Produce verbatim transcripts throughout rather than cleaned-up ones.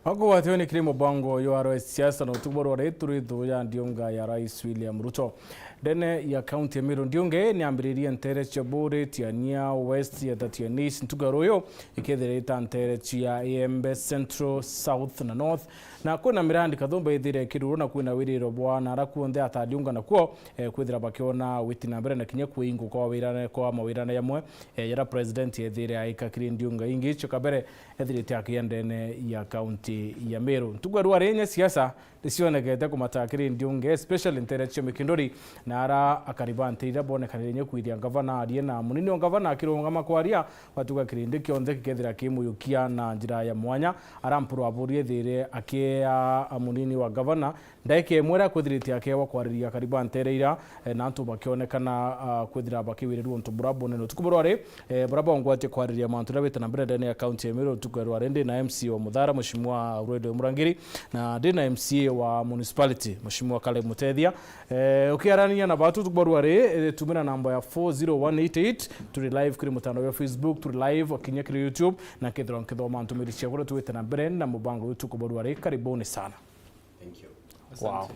Akugwatio ni kiri mubango uyu wa rwa siasa na utuku bwa rwari turi thu ya ndiunga ya Rais William Ruto. Ndene ya kaunti ya Meru, ndiunga ii niambiririe ntere cia Buri, Tiania West, ya Tiania East, ntuku ya ruyu ikethira ita ntere cia Iembe Central, South na North, na kwina mirandi kathumba ithire ikirurwa na kwina wiriro bwa nara kuonthe ata ndiunga nakuo, eh, kwithira bakiona witi na mbere na kinya kwingu kwa wirane, kwa mawirane jamwe, eh, jara president ethire aika kiri ndiunga ingi icio kabere ethirite akia ndene ya kaunti ya Meru. Ntuku ya rwari nya siasa nicionekete kumata kiri ndiunge, especially ntere cia Mikinduri, na ara akari ba ntere iria bonekanire inya kwithia ngavana arie na munini wa ngavana akirungama kwaria, batuga kirindi kionthe gikethira kimuyukia na njira ya mwanya. Ara Mpuru aburie ethire akiea munini wa ngavana ndaika imwe iria kwithirite akewa kwariria akari ba ntere ira, eh, na antu bakionekana, ah, kwithira bakiwirirua untu bura bunene. Utuku bwa rwari, eh, bura bongwatie kwariria mantu jaria bite na mbere ndene ya kaunti ya Meru, utuku ya rwari ndi na M C A wa Muthara, Mheshimiwa Alfred Murangiri, na ndi na M C A wa municipality, Mheshimiwa Caleb Mutethia. Eh, ukiarania na batu utuku bwa rwari, eh, tumira namba ya four zero one eight eight, turi live kiri mutandao wa Facebook, turi live kinya kiri YouTube, na kethirwa nkithoma ntumiri ciaku uria twite na mbere na mubango uyu utuku bwa rwari. Karibuni sana. Thank you. Wow.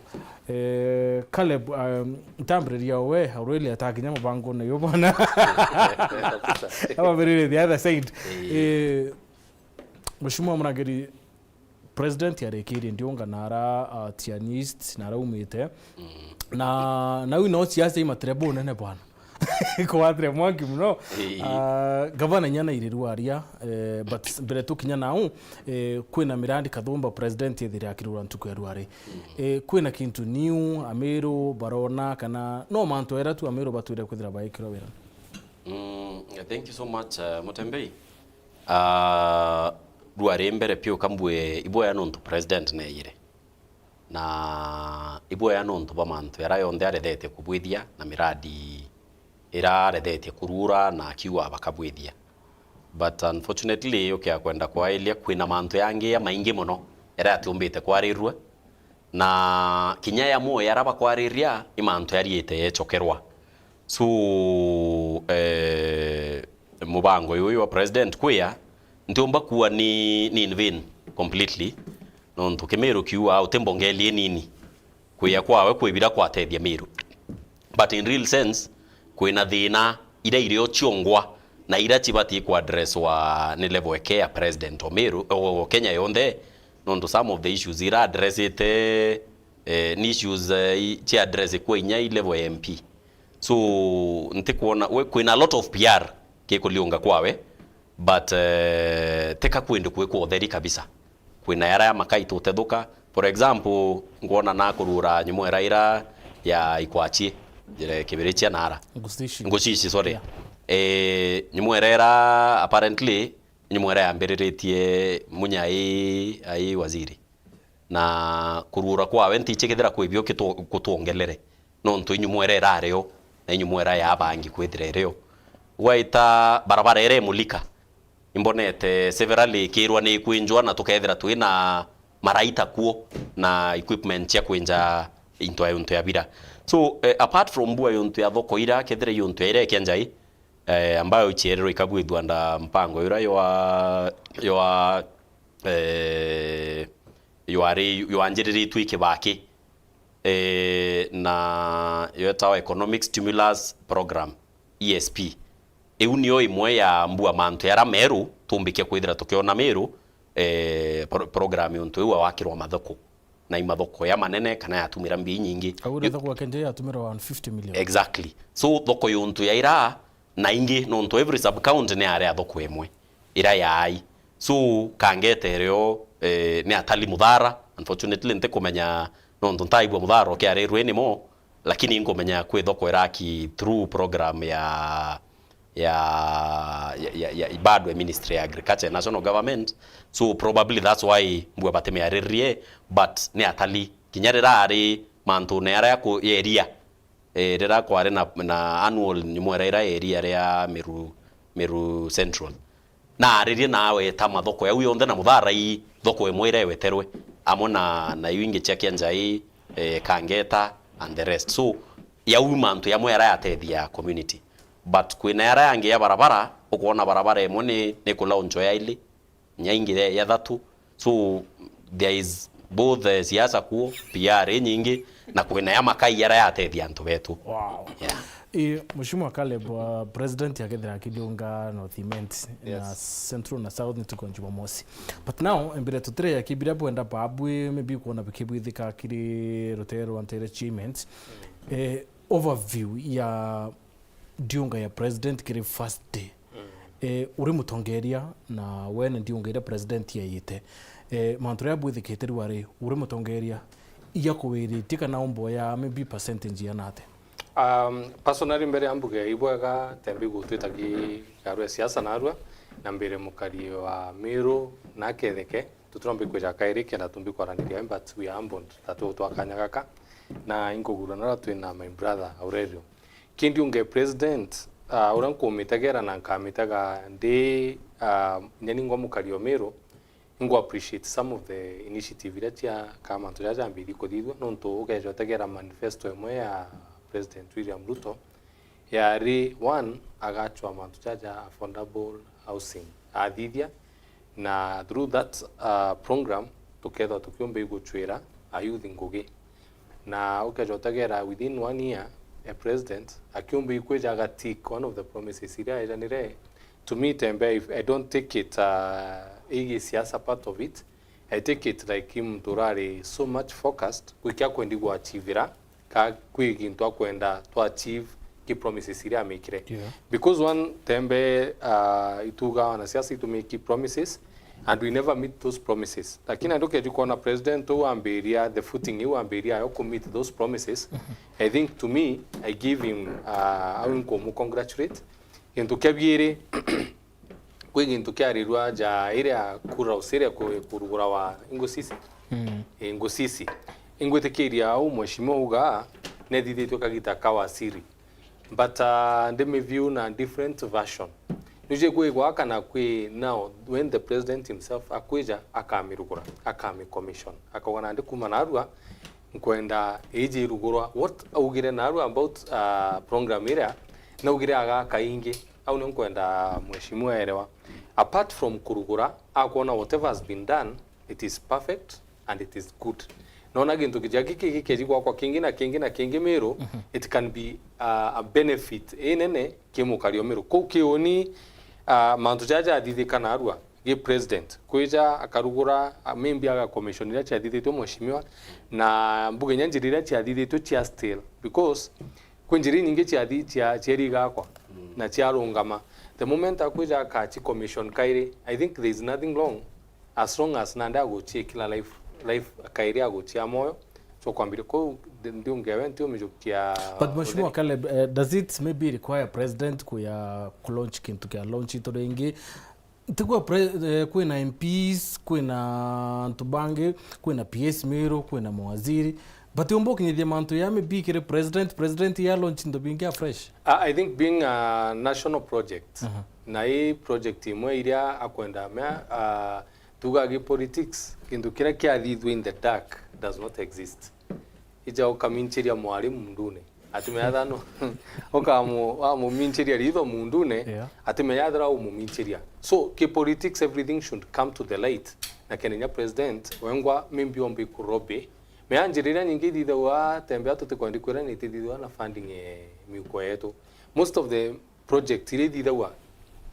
Eh, Caleb, um, ntambiriria we, Aurelia atakinya mubangone uyu bwana. Kabisa. Abambiririe the other side. Eh. Eh, Mheshimiwa Murangiri, president arikirie ndiunga na ara, uh, Tiania East na ara umite. Mm. Na, na uyu no siasa imatire bunene bwana. Kwatire mwanki muno. Ii. Ah, gavana inya na iriru aria, eh, but mbere tukinya nau, eh, kwina mirandi kathumba president ethire akirura ntuku ya rwari. Mm. Eh, kwina kintu new, Amiru barona kana no mantu era tu Amiru batwire kwithira baikirwa wira? Mm, thank you so much, uh, Mutembei. Ah, rwari mbere piu kambue iboya nontu president neyire. Na ibwea nontu bwa mantu jaria jonthe arethetie kubwithia na miradi ira arethetie kurura na akiuga bakabwithia. But unfortunately, ukia kwenda kwailia, kwina mantu yangi jamaingi mono jaria atiumbite kwarirua, na kinya jamwe jaria bakwariria i mantu jariite jecokerwa. So, eh, mubango juju jwa president kwia, ntiumba kuua ni, ni in vain completely, nontu Kimiru kiuaa uti mbongeli inini. Kwia kwawe kwi bira kwatethia Miru. But in real sense, kwina thina iria irio ciongwa na iria cibati kuaddresswa ni level eke ya president o Miru, o Kenya yonthe, nontu some of the issues ira addressite, eh, ni issues, eh, i-, cia address kwa inya i level ya M P. So, ntikwona, we, kwina a lot of P R kikuliunga kwawe, but, eh, teka kwindi kwi kwa utheri kabisa. Kwina yara ya makai tutethuka. For example, ngwona na kurura nyumu ira ira ya Ikwachi, njire Kibirichia nara. Ngucici. Ngucici, sorry. Yeah. Eh, nyumu ira ira apparently, nyumu ira yambiriritie Munya ai, ai waziri. Na kurura kwawe ntichikithira kwi bio kitu-, kutwongelere. Nontu inyumu ira irario, na inyumu ira ya bangi kwithira irio. Gwaita barabara ira imulika, imbonete severally ikirwa ni ikwinjwa na tukethira twina maraita kuo na equipment cia kwinja into ya untu ya bira. So, eh, apart from mbua yuntu ya thoko ira, kethira yuntu ya ira ikia njai, eh, ambayo iciererwa ikabwithwa nda mpango yura ywa, ywa, eh, yari, ywanjiriritwe ikibaki, eh, na yetawa Economic Stimulus Program, E S P. Iu nio imwe ya mbua mantu yara meru tumbike kwithira tukiona Miru, eh, pro-, program yuntu iu awakirwa mathoko, na i mathoko ya manene kana yatumira mbi inyingi. Au ira thoko ya Kenje yatumirwa one fifty million. Exactly. So, thoko yuntu ya ira na ingi, nontu every sub-county ni aria thoko imwe ira yaai. So, Kangeta irio, eh, ni atali Muthara. Unfortunately, ntikumenya nontu ntaigua Muthara ukiarirwe ni mo, lakini nkumenya kwi thoko iraki through program ya, ya, ya, ya, ya, bado ya Ministry ya Agriculture, National Government. So, probably that's why mbua batimiaririe, but ni atali. Kinya rira ari mantune aria ku-, yeria, eh, rira kwari na, na annual nyumu ira ira area ria Miru, Miru Central. Naaririe na aweta mathoko yau yonthe na Muthara i thoko imwe ira iweterwe, amwe na, na iu ingi cia Kianjai, eh, Kangeta and the rest. So, yau mantu yamwe yara yatethia community. But kwina yara yangi ya barabara, ukwona barabara imwe ni, ni kulaunchwa ya ili, nya ingi ya, ya thatu. So, there is both, eh, siasa kuo, P R inyingi, na kwina ya makai aria yatethia antu betu. Wow. Yeah. Ii, Mheshimiwa Caleb, uh, president akethira akithiunga North Imenti na Central na South ntuku ya Jumamosi. But now, mbere tutire ya kibiria bwenda babwi, maybe kuona bikibwithika kiri rutere rwa Ntere Achievement. Eh, overview ya ndiunga ya president kiri first day. Eh, uri mutongeria na wene ndiunga iria president yaite. Eh, mantu ria bwithikite riu ari, uri mutongeria, iya kuwiritie kana umboya maybe percentage ya nate? Um, personally, mbere ya mbuge ibwega tembe igutwita ki garu ya siasa narua, na mbere mukari wa Miru na Ketheke, tutiromba ikwija kairi kenda tumbi kwaraniria, but we are humbled that utwa kanya gaka, na inkugurana ra twina my brother Aurelio. Kindi unge president, uh, uria nkumitegera na nkamitega ndi, uh, nyeni ngwa mukari o Miru, ingu appreciate some of the initiative iria cia ka mantu jaja jambirie kuthithua, nontu ukeja utegera manifesto imwe ya President William Ruto, yari one, agachwa mantu jaja affordable housing athithia, na through that, uh, program tukethwa tukiumba iguchwira a youth ngugi. Na ukeja utegera within one year, a president akiumba ikwija aga tick one of the promises iria ejanire. To me, tembe, I, I don't take it, uh, igi siasa part of it. I take it like i muntu urari so much focused gwikia kwendi gwachievira ka kwi gintu akwenda to achieve ki promises iria amikire. Yeah. Because one, tembe, uh, ituga wanasiasa itu make promises and we never meet those promises. Lakini andu keju kuona president u ambiria the footing iu ambiria ayo ku meet those promises. I think to me, I give him, uh, au nkumu congratulate. Gintu kia biiri, kwi gintu kiarirua ja iria kura usiria ku-, kurugura wa ingusisi. Mm. Ingusisi. Ingwitikiria au mheshimiwa uga nethithitwe kagita ka wasiri. But, uh, ndi mi view na different version. Nuje kwigwa kana kwi now when the president himself akwija akamirugura, akami commission. Akauga nandi kuma narua nkwenda iji irugurwa. What augire narua about, uh, program iria, naugire agaka ingi. Au nio nkwenda mheshimiwa erewa. Apart from kurugura, akwona whatever has been done, it is perfect and it is good. Nona gintu kija giki gikeji gwakwa kingi na kingi na kingi Miru, it can be, uh, a benefit inene ki mukari o Miru. Kou kiuni, uh, mantu jaja jathithika narua gi president kwija akarugura, uh, maybe aga commission iria ciathithitwe mheshimiwa, na mbuge inya njira iria ciathithitwe cia still, because kwi njira inyingi ciathi-, cia-, cieri igakwa na ciarungama. The moment akwija akachi commission kairi, I think there is nothing wrong as long as nandi aguchiikira life, life kairi aguchia moyo. So kwambiria kou, ndi-, ndiungewe ntiumijukia. But Mheshimiwa Caleb, eh, does it maybe require president kuya ku launch kintu kia launch itu ringi? Ntigua pre-, eh, kwina M Ps, kwina antu bangi, kwina P S Miru, kwina mawaziri. But umba ukinyithia mantu ya maybe kiri president, president ya launch into bingi afresh. I, I think being a national project, na i project imwe iria akwenda mea, uh, tuga gi politics, kintu kiria kiathithua in the dark does not exist. Ija ukaminchiria mwari mundune. Atimenya thano, ukamu-, wamuminchiria ritho mundune, yeah, atimenya ethira umuminchiria. So, ki politics, everything should come to the light. Na kenda inya president, wengwa maybe ombi kurobi. Mea njira iria nyingi ithithagwa tembe atu tikwendi kwira ni itithithagwa na funding e miuko yetu. Most of the project iria ithithagwa,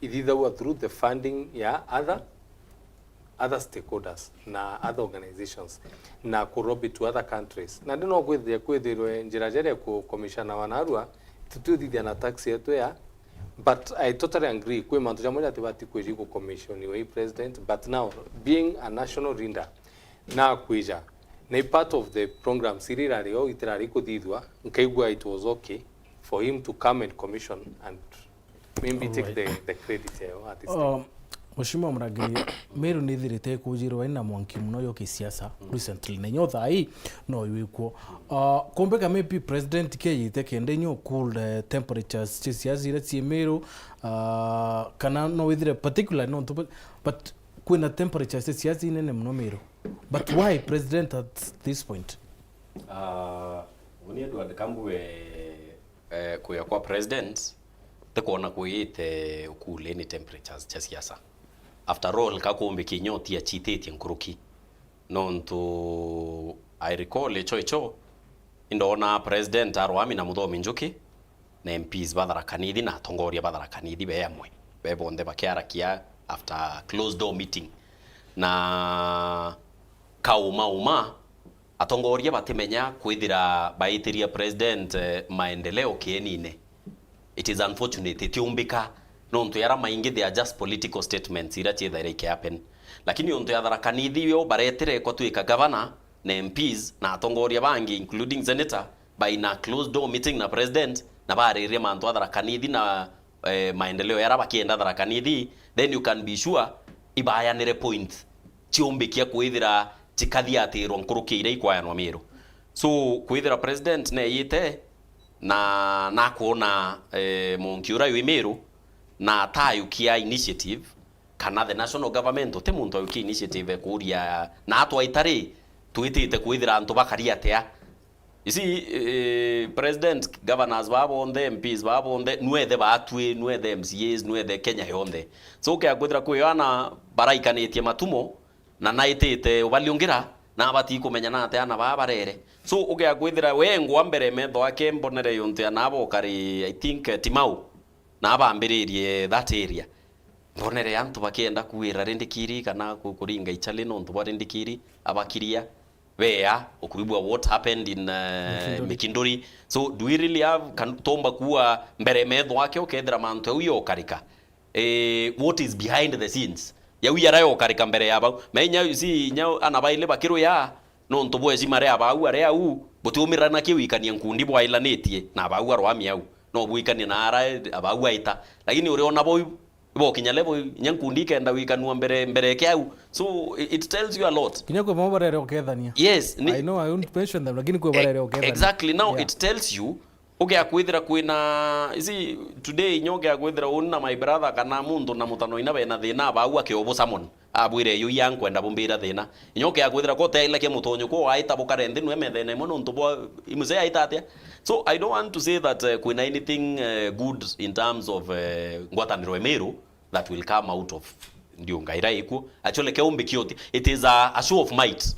ithithagwa through the funding ya other other stakeholders na other organizations na ku lobby to other countries. Na ndi no kwithia kwithirwe njira jeria ku commissioner wa narua, tutiuthithia na tax yetu ya, but I totally agree, kwi mantu jamwe jatibati kwiji ku commissioniwa i president, but now being a national leader, na kwija na i part of the programs iria irari o itirari kuthithua, nkaigua it was okay for him to come and commission and maybe take the, the credit yayo at this time. Um, Mheshimiwa Murangiri, Meru ni ithirite ikujirwa ina mwanki muno yo kisiasa recently, na inyo thaa ii no yu ikwo. Uh, kumbika maybe president keyite kenda inyo cool, uh, temperatures cia siasa iria cii Meru, uh, kana no withire particular nontu, but, but kwina temperatures cia siasa inene muno Meru. But why president at this point? Uh, uni Edward Kambue, eh, kuya kwa president, tikwona kuyite ukuli ni temperatures cia siasa. After all, ka kumbi kinya utiachititie nkuruki. Nontu I recall icho icho, indoona President arwami na Muthomi Njuki, na M Ps ba Tharaka Nithi na atongoria ba Tharaka Nithi be amwe, be bonthe bakiarakia after closed door meeting. Na kaumauma, atongoria batimenya kwithira baitiria President, eh, maendeleo kienine. It is unfortunate, itiumbika, nontu yara maingi they are just political statements ira ciithaira ikihappen. Lakini untu ya Tharaka Nithi yo baretire kwatuika governor na M Ps na atongoria bangi, including senator, baina closed door meeting na president, na baaririe mantu a Tharaka Nithi na, eh, maendeleo yara bakienda Tharaka Nithi, then you can be sure ibayanire point ciumbikia kwithira cikathiatirwa nkuruki iria ikwayanwa Miru. So, kwithira president neeyite na nakwona, eh, monki uria wi Miru na atayukia initiative, kana the national government, uti muntu ayukia initiative ekuria, na atwaita ri, twitite kwithira antu bakari atia? You see, eh, president, governors baa bonthe, M Ps baa bonthe, nwethe baatwi, nwethe M C As, nwethe Kenya yonthe. So, ukea kwithira kwi ana baraikanitie matumo, na naitite ubaliungira, na batii kumenya na atia ana baa barere. So, ukea kwithira we ngwa mbere metho ake, mbonere yuntu ya nabo ukari, I think, eh, Timau, na bambiririe that area. Mbonere antu bakienda kuira rindikiri kana ku-, kuringa ichali nontu bwa rindikiri, abakiria, bea, ukuigua what happened in, eh, Mikinduri. Mikinduri. So, do we really have, kan-, tomba kuwa mbere metho ake ukethira mantu au yokarika? Eh, what is behind the scenes? Yau yara yokarika mbere ya bau. Menya, you see, inya ana baili bakiruya, nontu bwa ecima ria bau aria au, butiumirana kiwikania nkundi bwailanitie, na bau arwami au. No bwikanie na ara abau aita. Lakini uriona bau, ibokinya level, inya nkundi ikenda wikanua mbere, mbere kiau. So, it, it tells you a lot. Kinya kwi bamwe barere ukethania. Yes, ni I know I won't mention them, lakini kwi E-, barere ukethania. Exactly. Now, yeah, it tells you, ukea kwithira kwina, you see, today, inya ukea kwithira uni na my brother kana muntu na mutano ina bena thina, abau akiobu summon. Abwire, "Yu ya nkwenda bumbira thina." Inya ukea kwithira ko teile kia mutonyo ko waita bukare nthi nwe methena imwe nontu bwa imuse aita atia. So, I don't want to say that, eh, kwina anything, eh, good in terms of, eh, ngwataniro Emiru that will come out of ndiunga ira ikuo. Actually, keumbi kioti, it is a, a show of might.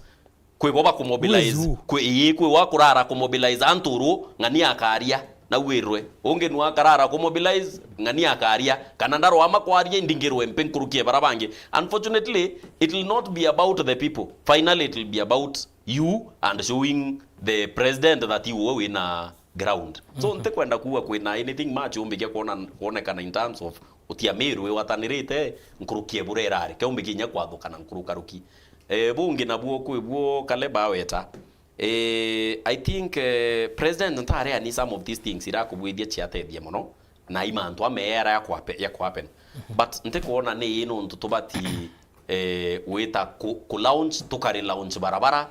Kwi bo bakumobilize. Who is who? Kwi, ii, kwi wa kurara kumobilize antu ru, ng'ani akaria, na wirwe. Ungi nu akarara kumobilize, ng'ani akaria. Kana ndarwama kwaria, indingirwe mpi nkuruki e bara bangi. Unfortunately, it will not be about the people. Finally, it will be about you and showing the president that you wina ground. So, ntikwenda kuuga kwina anything much umbikia kuona, kuonekana in terms of utia Miru iwatanirite nkuruki e bura irari. Keumbikia inya kwathukana nkurukaruki. Eh, bungi nabuo kwi buo Caleb aweta. Eh, I think, eh, president ntareani some of these things irakubwithia ciatethia mono, na i mantu ameera ya kuhape-, ya kuhappen. But ntikwona ni ii nontu tubati, eh, gwita ku, ku launch, tukari launch barabara,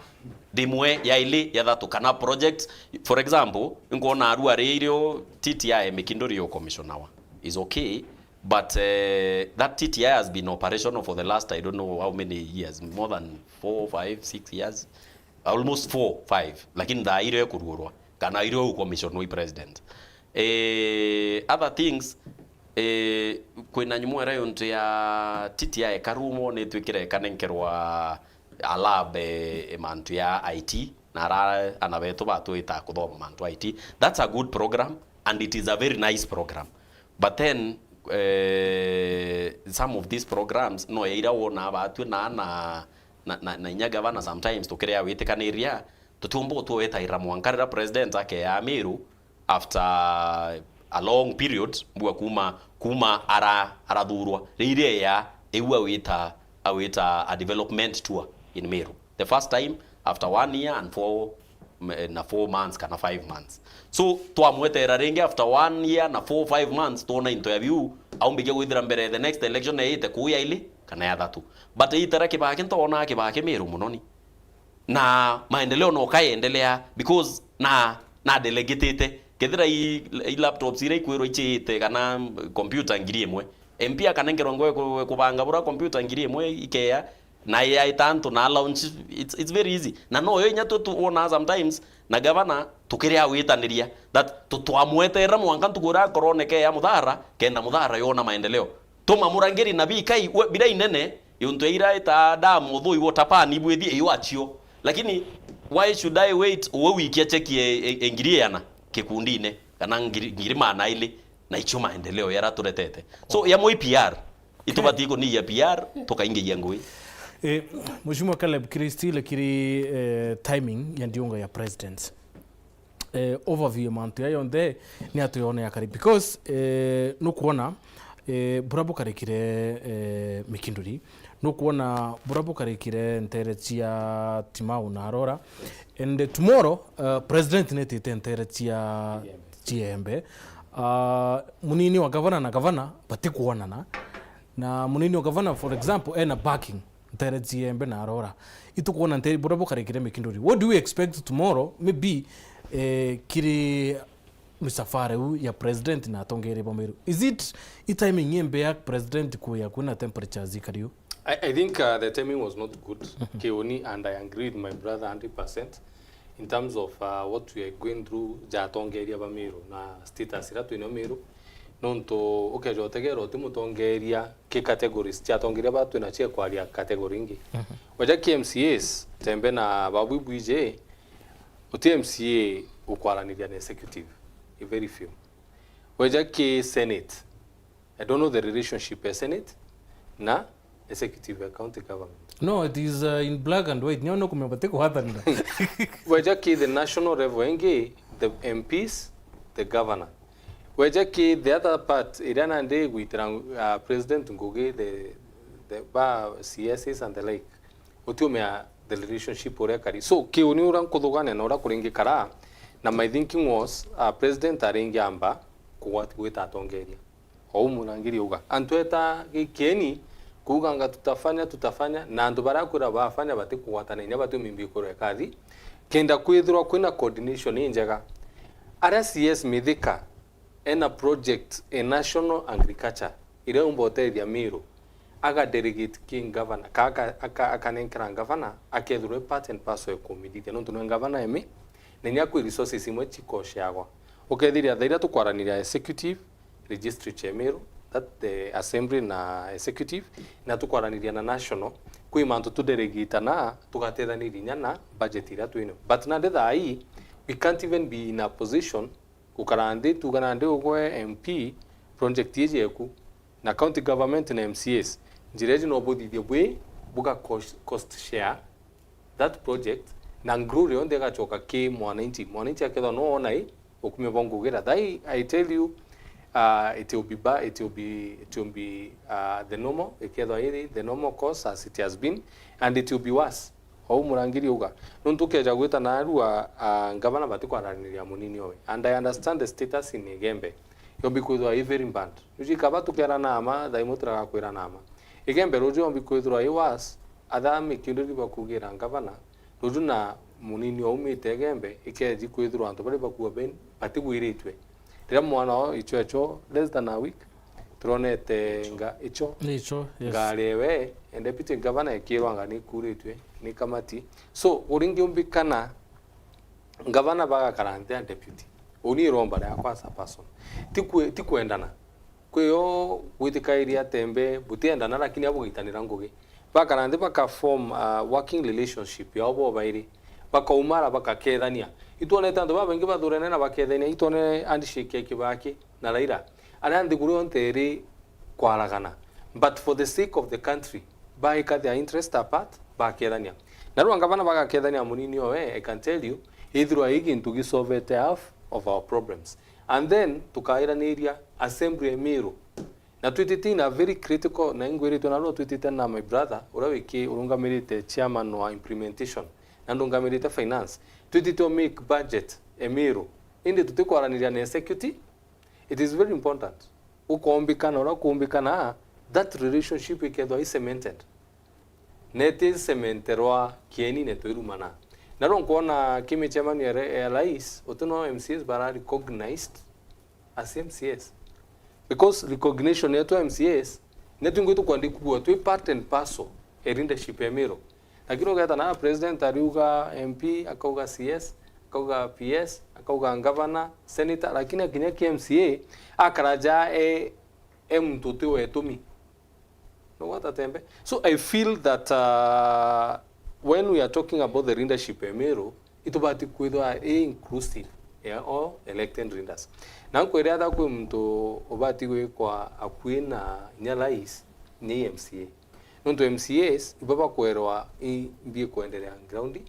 rimwe, ya ili, ya thatu, kana project. For example, nkwona aru ari irio T T I Mikinduri yo commissioner wa. Is okay, but, eh, that T T I has been operational for the last, I don't know how many years, more than four, five, six years. Almost four, five, lakini thaa irio ekuruurwa, kana irio ucommissionwa i president. Eh, other things, eh, kwina nyumo ira yontu ya T T I ekarumo nitwikire ikanenkerwa a lab, eh, mantu ya I T, na ara ana betu batwita kuthoma mantu I T. That's a good program and it is a very nice program. But then, eh, some of these programs, no ya ira wona batwi na, na, na, na, na inya gavana sometimes tukiria witikaniria, tutiumba utwetaira mwanka rira president akeya Miru after a long period, mbua kuma, kuma ara, arathurwa. Riria ya, iu awita, awita a development tour in Miru. The first time after one year and four m-, na four months kana five months. So, twamwetera ringi after one year na four, five months, twona into ya biu, aumbikia gwithira mbere the next election eite kuu ya ili kana ya thatu. But iita ria Kibaki, ntoona Kibaki Miru mono ni. Na maendeleo no kaendelea because na, na delegatete. Kethira i, i laptops iria ikwirwa ichiite kana computer ngiri imwe, M P akanenkerwa ngwe ku-, kubanga bura computer ngiri imwe ikeya, na ya itantu na launch, it's, it's very easy. Na no yo inya tu, tu wona sometimes na gavana tukiria gwitaniria that tu-, twamweterera mwanka ntuku iria akoroneke ya muthara, kenda muthara yona maendeleo. Tuma murangiri na bikai, we, bira inene, Yontu ya ira ita damu, though iwe utapani ibwithi, iyo acio. Lakini why should I wait uwe wiki achekie e, e, ngiri iana kikundine, kana ngiri, ngiri maana ili, na icio maendeleo yara turetete? So, ya moi P R, itubatii kuniia P R, tukaingiia ngui. Eh, Mheshimiwa Caleb, kiri still kiri, eh, timing ya ndiunga ya president. Eh, overview ya mantu ya yonthe ni atuyone akari, because, eh, nukwona, eh, bura bukarikire, eh, Mikinduri, nukwona bura bukarikire ntere cia Timau na Arora, and tomorrow, uh, president netite ntere cia Ciembe. Uh, munini wa gavana na gavana batikuonana, na munini wa gavana, for example, ena backing ntere Ciembe na Arora. Itukwona ntere bura bukarikire Mikinduri. What do we expect tomorrow? Maybe, eh, kiri misafara iu ya president na atongeria ba Meru. Is it i timing imbe ya president kuya kwina temperatures ikari u? I, I think, uh, the timing was not good. Kiuni, and I agree with my brother hundred percent in terms of, uh, what we are going through ja atongeria ba Meru na status ira twinao Meru. Nontu ukeja utegera uti mutongeria ki categories cia atongeria ba twina cia kwaria category ingi. Waja ki M C As, tembe na babu ibwije, uti M C A ukwaraniria na executive. I very few. Weja ki Senate, I don't know the relationship ya Senate na executive ya county government. No, it is, uh, in black and white. Nyo no kumenya bati kuhwatanira. Weja ki the national level ingi, the M Ps, the governor. Weja ki the other part, iria nandi gwitira, uh, president ngugi, the, the ba C S As and the like. Utiumea the relationship uria kari. So, kiuni uria nkuthugania na uria kuringikara, na my thinking was, uh, president aringi amba kugwati gwita atongeria. Ou Murangiri auga, antu eta gikieni kuuganga tutafanya, tutafanya, na antu baria akwira bafanya batikugwatana inya batiumimbi kurwa ikathi, kenda kwithirwa kwina coordination injega. Aria C S Mithika ena project e national agriculture iria umba utethia Meru, aga delegate ki governor, ka aka, aka, akanenkera governor, akethirwa e part and parcel ya kumithithia, nontu nwe governor emi, na inya kwi resources imwe cikosheagwa. Ukethiria thaa iria tukwaraniria executive, legislature ya Meru, that the assembly na executive, na tukwaraniria na national, kwi mantu tudelegitana, tugatethaniria inya na budget iria twinayo. But nandi thaa ii, we can't even be in a position gukara nthi tuga nandi ugwe M P, project iji eku, na county government na M C As, njira iji no buthithie bwi buga cost, cost share that project, na ngururi yonthe igacoka ki mwananchi. Mwananchi akethwa no ona i ukumia bwa ngugira. That I, I tell you, uh, it will be ba-, it will be, it will be, uh, the normal, ikethwa iri the normal course as it has been, and it will be worse. Ou Murangiri auga, nontu ukeja gwita narua, ah, ngavana batikwaraniria munini owe. And I understand the status in Igembe. Yombi kwithirwa i very bad. Nuju ikaba tukerana ama, thaa imwe tiraga kwirana ama. Igembe ruju yombi kwithirwa i worse, atha Mikinduri bakugira ngavana, ruju na munini oumite Igembe, ikeji kwithirwa antu baria bakuwa ben-, batigwiritwe. Riria mwana o icho echo less than a week, turonete nga-, icho. Icho, yes. Ngari ewe, e deputy governor ekirwa anga ni kuritwe ni kamati. So, uringiumbikana ngavana bagakara nthi a deputy. Uni iromba riakwa as a person. Tikwe-, tikwendana. Kwi o gwitikairia tembe, butiendana, lakini abugitanira ngugi. Bakara nthi baka form a working relationship yao bo bairi. Bakaumara, bakakethania. Itwonete antu babaingi bathurene na bakethania. Itwone handshake ya Kibaki na Raila. Aria nthiguru yonthe iri kwaragana. But for the sake of the country, baika their interest apart, bakethania. Na riu ngavana bagakethania munini owe, I can tell you, ithirwa i gintu gisolvete half of our problems. And then, tukairaniria assembly ya Meru. Na twitite in a very critical, na ingwiritwe narua twitite na my brother, uria wiki urungamirite chairman wa implementation, na ndungamirite finance. Twitite o make budget e Meru. Indi tutikwaraniria na executive. It is very important. Ukombikana, uria kumbikana, that relationship ikethwa i cemented. Na iti cementerwa kieni na twirumana. Na riu nkwona ki micemanio ya re-, ya rais, uti no M C As bara recognized as M C As. Because recognition yetu M C As, ni twingwi tukwenda kwigua twi part and parcel e leadership ya Meru. Lakini ugeeta na president ariuga M P, akauga C S, akauga P S, akauga governor, senator, lakini akinya ki M C A, akara ja e, e muntu uti wetumi. Gwata tembe. So I feel that, uh, when we are talking about the leadership ya Meru, itubati kwithwa i inclusive ya all elected leaders. Na nkwire atha kwi muntu ubati gwikwa akui na inya rais ni M C A. Nontu M C As ibo bakwerwa i mbi kwenderea ground.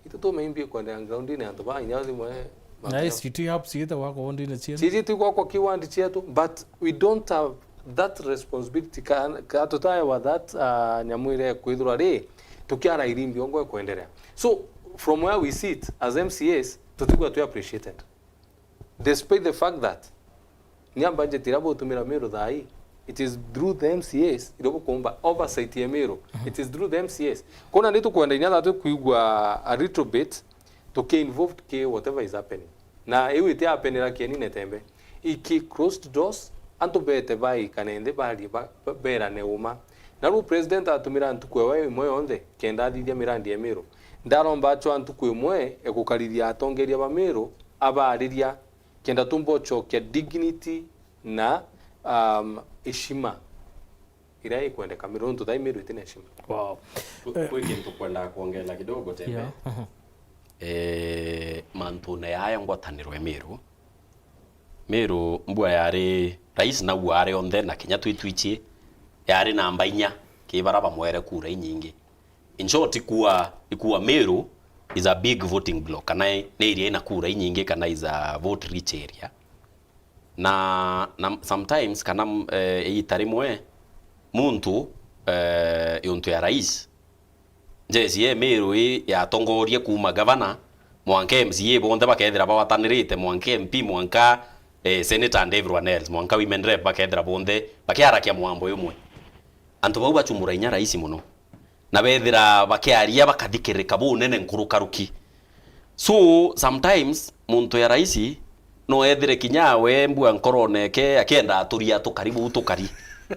Itu tume imbi kwenderea ground ni antu ba inya thimwe. Na S G T hubs ite gwakwa wondine cietu. Ciji tu gwakwa kiwandi cietu, but we don't have that responsibility ka, ka tutaewa that, uh, nyamu iria kwithirwa ri tukiara irimbi ongo kwenderea. So from where we sit as M C As, tutigwa twi appreciated. Despite the fact that ni a budget iria butumira Meru thaa ii, it is through the M C As iria bukumba oversight ya Meru. It is through the M C As. Kuna ni tukwenda inya thatu kwigua a little bit, tuki involved ki whatever is happening. Na iu iti happenera kieni netembe. Iki closed doors, antu bete baikane nthi barie ba-, ba-, berane uma. Na riu president atumira ntuku ewe imwe yonthe kenda athithia mirandi ya Meru. Ndaromba achwa ntuku imwe e gukarithia atongeria ba Meru, abaariria, kenda tumba uchokia dignity na, um, heshima iria ikwendeka Meru, nontu thaa ii Meru iti na heshima. Wow. Kwi, kwi kintu kwendaga kwongera kidogo tembe. Yeah. Eh, mantune yaya ngwataniro ya Meru. Meru mbua yari rais nauo ari onthe na kinya twi twichi yari namba inya ki bara bamwere kura inyingi. In short, ikua, ikua Meru is a big voting block, kana ni area ina kura inyingi, kana is a vote rich area. Na, na sometimes, kana, eh, iita rimwe, muntu, eh, yuntu ya rais, njeci ye Meru i yatongorie kuuma gavana, mwanka M C A bonthe bakethira bawatanirite, mwanka M P, mwanka, eh, senator and everyone else, mwanka women rep bakethira bonthe bakiarakia mwambo yumwe. Antu bau bachumbura inya raisi mono, na bethira bakiaria bakathikirika bunene nkurukaruki. So sometimes muntu ya raisi no ethire kinya we mbua nkorone eke akienda aturia tukari buu tukari,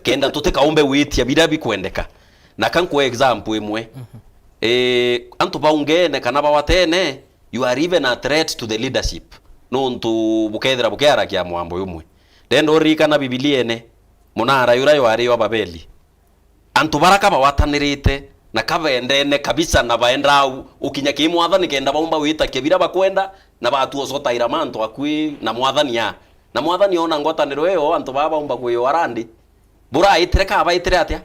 kenda tutikaumbe gwitia biria bikwendeka. Na ka nkwe example imwe, eh, antu baungene kana bawatene, you are even a threat to the leadership, nontu bukethira bukiarakia mwambo yumwe. Ndenda uririkana Bibiliene, munara uria jwari jwa Babeli. Antu bara ka bawatanirite na ka bendene kabisa na baendaa u-, ukinya ki Mwathani kenda baumba gwitakia biria bakwenda na batua ucotaira mantu akui na Mwathani a. Na Mwathani oona ngwataniro iyo, antu baa baumba kwiywa randi. Buraitire ka baitire atia?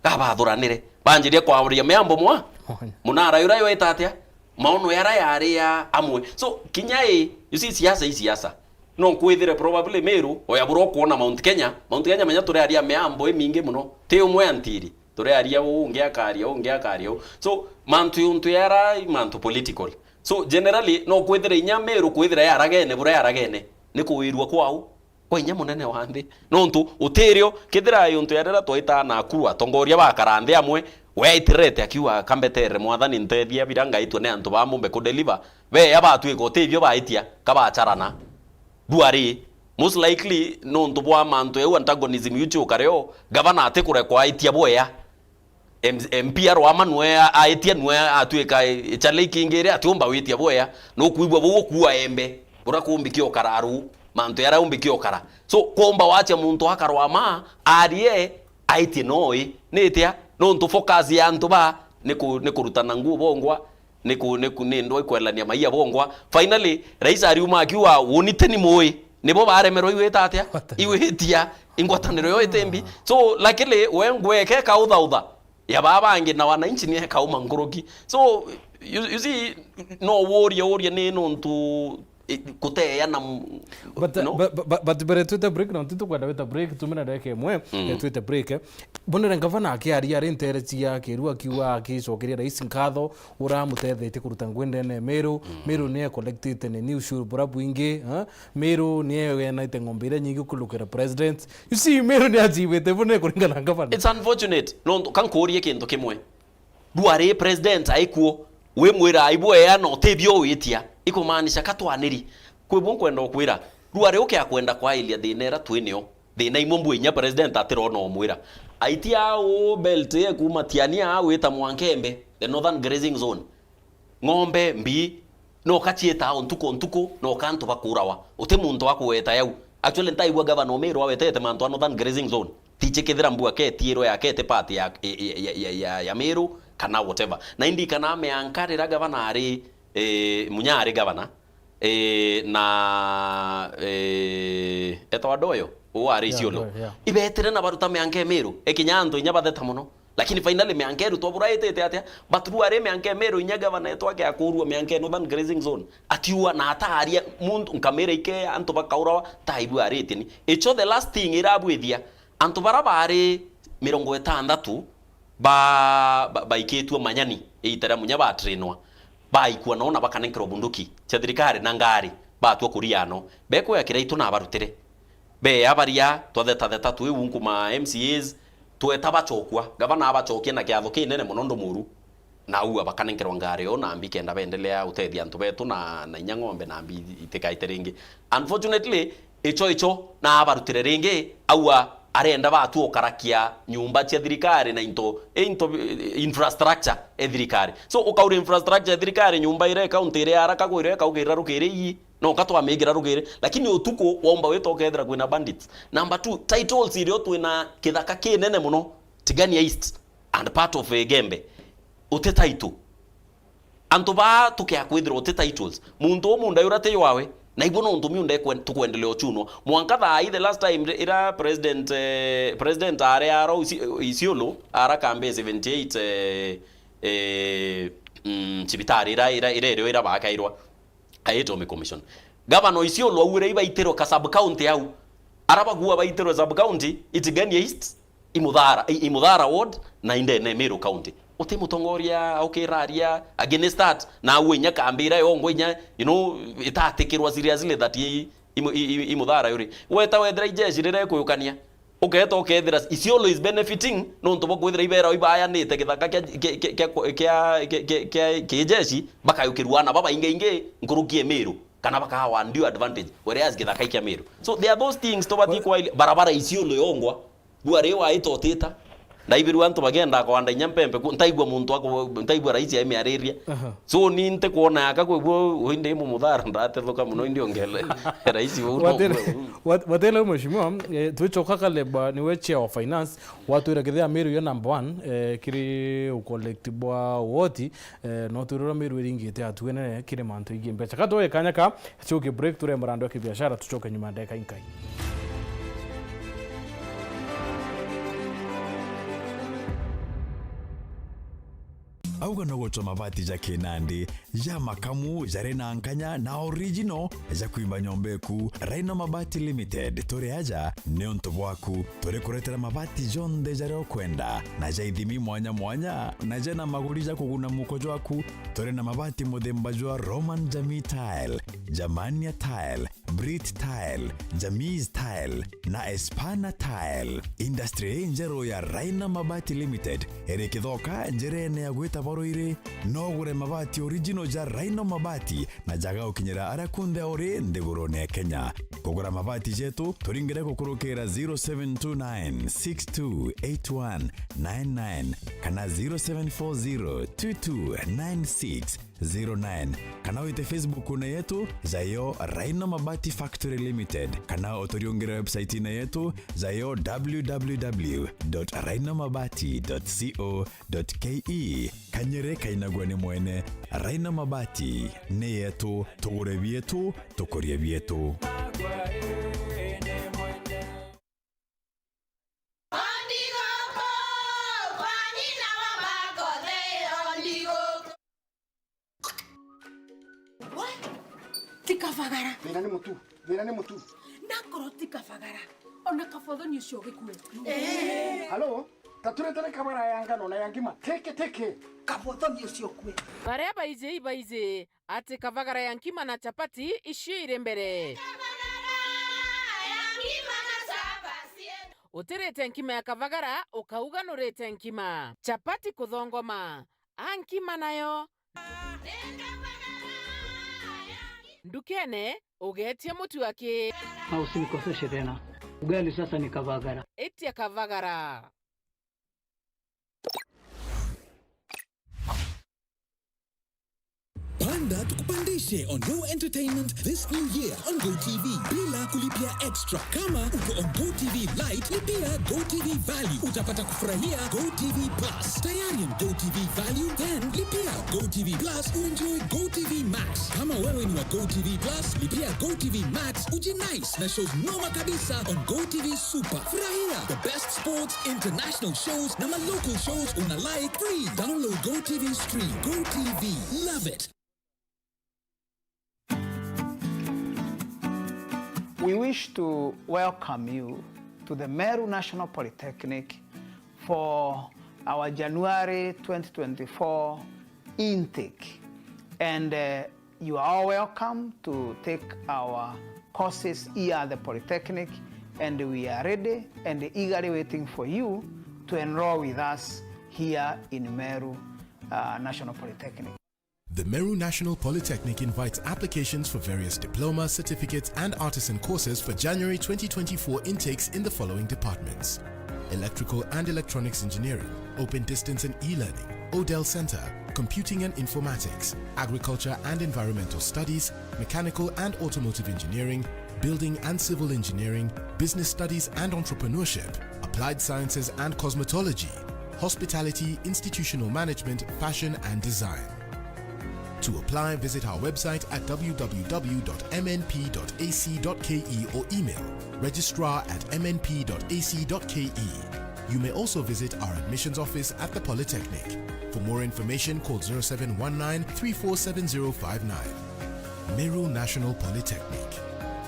Ka bathuranire. Banjirie kwaria miambo mwa. Mwanya. Munara uria jwita atia? Maono yara yari ya amwe. So, kinya i, you see, siasa i siasa. No nkwithire probably Meru, oya bura ukwona Mount Kenya. Mount Kenya menya turi aria miambo imingi muno. Ti umwe antiri. Turi aria uu, ungi akaria uu, ungi akaria uu. So, mantu yuntu yara, mantu political. So, generally, no kwithire inya Meru kwithira yaragene, bura yaragene. Ni kuwirua kwau. Kwa inya munene wa nthi. Nontu utirio, kethira yuntu ya riria twaita Nakuru, atongoria bakara nthi amwe, we aitirete akiuga, "Kambeterere Mwathani, ntethia biria ngaitwe ni antu baa mbumbe ku deliver." Beya batwika utibio baitia, ka bacarana. Ndwari, most likely, nontu bwa mantu jau antagonism yuchiuka rio, gavana atikurekwa aitia bwea. M-, M P arwama nwe a-, aitia nwe atwika i-, ichale ikingi iria atiumba witia bwea, nukwigua buu ukua embe, bura kumbi kiokara aru, mantu yaria umbi kiokara. So, kumba wacha muntu akarwama, arie, aitie noi, nitia, nontu focus ya antu ba, ni ku-, ni kurutana nguo bongwa, ni ku-, ni ku-, ni ndwa ikwelania maia bongwa. Finally, rais ariuma akiuga, "Uniteni mui." Nibo baremerwa igwita atia? Ngwataniro. Igwitia ingwataniro yo itimbi. Ah. So, luckily, we ngweke kauthautha ya baa bangi na wananchi ni ekauma nkuruki. So, you, you see, no wurie, urie ni nontu, eh, kuteya na m-, But, no? but, but, but, but mbere twite break, na titukwenda wita break, tumina ndagika imwe, Mm. eh, twite break, eh. Bonere ngavana akiaria ari ntere cia Kiru akiuga akicokeria rais nkatho, uramutethetie kuruta ngui ndene ya Meru. Mm. Meru ni ecollectite ni ushuru bura bwingi, ha? Meru ni egenaite ng'ombe iria nyingi kulukira president. You see, Meru ni ajibite bune kuringana na ngavana. It's unfortunate. Nontu, ka nkuurie kintu kimwe. Ndwari president aikuo, wimwira aibwea na utibio witia. Ikumaanisha ka twaniri. Kwi bu nkwenda ukwira. Ndwari ukia kwenda kwailia thina ira twinio. Thina imwe mbwinya president atirona umwira. Aitia au belt ye kuma Tiania au ita Mwankembe, the Northern Grazing Zone. Ng'ombe, mbii, no kachieta o ntuku o ntuku, no kantu bakurawa. Uti muntu wa kugweta yau. Actually, ntaigua governor o Meru awetete mantu a Northern Grazing Zone. Tichi kethira mbua ketiirwe ya kete part ya, ya, ya, ya, ya, ya Meru kana whatever. Na indi kana mianka riria gavana ari, eh, Munya ari gavana, eh, na, eh, etwa Doyo, uu ari Yeah, Isiolo. Doyo, yeah. Ibetire na baruta mianka e Meru, ikinya antu inya batheta mono. Lakini finally mianka irutwa bura itite atia? But riu ari mianka e Meru inya gavana etu ake akurua mianka e Northern Grazing Zone. Atiua na ataria muntu nkamira ike antu bakaurawa ta ibua ritini. Icho the last thing irabwithia, antu bara bari mirongo itandatu ba, ba, baikitue manyani iita ria Munya batrainwa, baikua noo na bakanenkerwa bunduki cia thirikari na ngari, batua kuria noo. Bekwea kiraitu na barutire. Bea baria, twathetatheta twi unku ma M C As, tweta bachokua. Gavana abachokia na kiatho kinene mono ndumuru. Na aua bakanenkerwa ngari o na mbi kenda baendelea utethia antu betu na, na inya ng'ombe na mbi itikaite ringi. Unfortunately, icho icho na abarutire ringi, aua arenda batu ukarakia nyumba cia thirikari na into, into, eh, infrastructure e thirikari. So, ukaura infrastructure e thirikari, nyumba ira e county iri haraka kwira ikauga irarukire ii, no ka twamigira rugiri, lakini utuku waumba wita ukethira kwina bandits. Number two, titles irio twina kithaka kinene mono, Tigania East and part of Igembe. Uti title. Antu baa tukea kwithirwa uti titles. Muntu u munda yura ti ywawe, na ibo nontu miunda ikwe-, tukwendelea uchunwa. Mwanka thaa ii, the last time ri-, ira president, eh, president ari ara Isi-, Isiolo, ara kambe seventy eight, eh, eh, mm, cibitari ira, ira, ira irio ira bakairwa. Aitwo mi commission. Gavana Isiolo augire ibaitirwe ka sub county au. Ara bagua baitirwe sub county, Itigania East, Imuthara, I-, Imuthara ward, na indene Meru County. Uti mutongoria ukiraria against that, na aue inya kambi ira yongwa inya, you know, itatikirwa seriously that i-, imu-, i-, i-, Imuthara yuri. Weta wethira ijeshi rire kuyukania. Ukeeta ukeethira Isiolo is benefiting nontu bwa kwithira ibera ibayanite githaka kia, kia, kia, kia, kia, kia, kia, kia kijeshi, bakayukirua na babaingaingi nkuruki e Meru, kana bakawa undue advantage, whereas githaka i kia Meru. So there are those things tubati Well, kwaili-, barabara Isiolo yongwa, bua ri waita utita, ndaibirua antu bagenda kwanda inya mpempe ku, ntaigua muntu aku, ntaigua raisi aimiariria. Aha. So, ni ntikwona yaka kwigua uu, indi Mumuthara ndatethuka mono, indi ongele raisi uu no Watele-, wat-, watele mheshimiwa, eh, twichoka Caleb, ah, niwe chair of finance, watwira kethira Meru yo number one, eh, kiri ucollect bwa woti, eh, no twirura Meru iringite atuenene kiri mantu ingi mbecha. Ka twoe kanya ka, chuki break, turemba randu ya kibiashara, tuchoke nyuma ya ndagika inkai. Auga no gutwa mabati ja kinandi, ja makamu, jari na nkanya na original, ja kwimba nyomba eku. Rhino Mabati Limited, turi aja niuntu bwaku. Turi kuretera mabati jonthe jaria ukwenda, na ja ithimi mwanya mwanya, na jena maguri ja kuguna muko jwaku. Turi na mabati muthemba jwa Roman Jamii Tile, Germania Tile, Brit Tile, Jamis Tile na Espana Tile. Industry injeru ya Rhino Mabati Limited iri Kithoka, njirene ya gwita Baruiri. No ugure mabati original ja Rhino Mabati na jaga gukinyira aria kunthe uri nthigurune ya Kenya. Kugura mabati jetu, turingire gukurukira zero seven two nine six two eight one nine nine kana zero seven four zero two two nine six zero nine, kana wite Facebook-une yetu, jayo Rhino Mabati Factory Limited, kana uturiungire website-ine yetu, jayo w w w dot rhino mabati dot co dot k e. Kanyere kainagua ni mwene. Rhino Mabati ni yetu, tugure bietu, tukurie bietu. Ondigo ko, kwa nyina wa makothero, ondigo ko. We, ti kabagara. Thina ni mutu, thina ni mutu. Nakorwo ti kabagara, ona kabothoni ucio ugikue. Halo, ta turetane kabara ya ngano na ya ngima, teke, teke. Kabothoni ucio ukue. Baria baiji ibaiji, ati kabagara ya nkima na chapati icio iri mbere. Utirite nkima ya kabagara, ukauga nurite nkima. Chapati kuthongoma. A nkima nayo. Ndukene, ugetia mutu aki. Na usinikoseshe tena. Ugali sasa ni kabagara. Itia kabagara. Panda Tukupandishe on Go Entertainment this new year on Go T V bila kulipia extra. Kama uko on Go T V Lite, lipia Go T V Value. Utapata kufurahia Go T V Plus. Tayari on Go T V Value? Then lipia Go T V Plus uenjoy Go T V Max. Kama wewe ni wa Go T V Plus, lipia Go T V Max ujinice na shows noma kabisa on Go T V Super. Furahia the best sports, international shows na ma local shows una like free. Download Go T V Stream. Go T V. Love it. We wish to welcome you to the Meru National Polytechnic for our January twenty twenty-four intake. And, uh, you are all welcome to take our courses here at the Polytechnic, and we are ready and eagerly waiting for you to enroll with us here in Meru, uh, National Polytechnic. The Meru National Polytechnic invites applications for various diploma, certificates, and artisan courses for January twenty twenty-four intakes in the following departments: Electrical and Electronics Engineering, Open Distance and E-Learning, Odell Center, Computing and Informatics, Agriculture and Environmental Studies, Mechanical and Automotive Engineering, Building and Civil Engineering, Business Studies and Entrepreneurship, Applied Sciences and Cosmetology, Hospitality, Institutional Management, Fashion and Design. To apply, visit our website at w w w dot m n p dot a c dot k e or email registrar at m n p dot a c dot k e. You may also visit our admissions office at the Polytechnic. For more information, call zero seven one nine three four seven zero five nine. Meru National Polytechnic.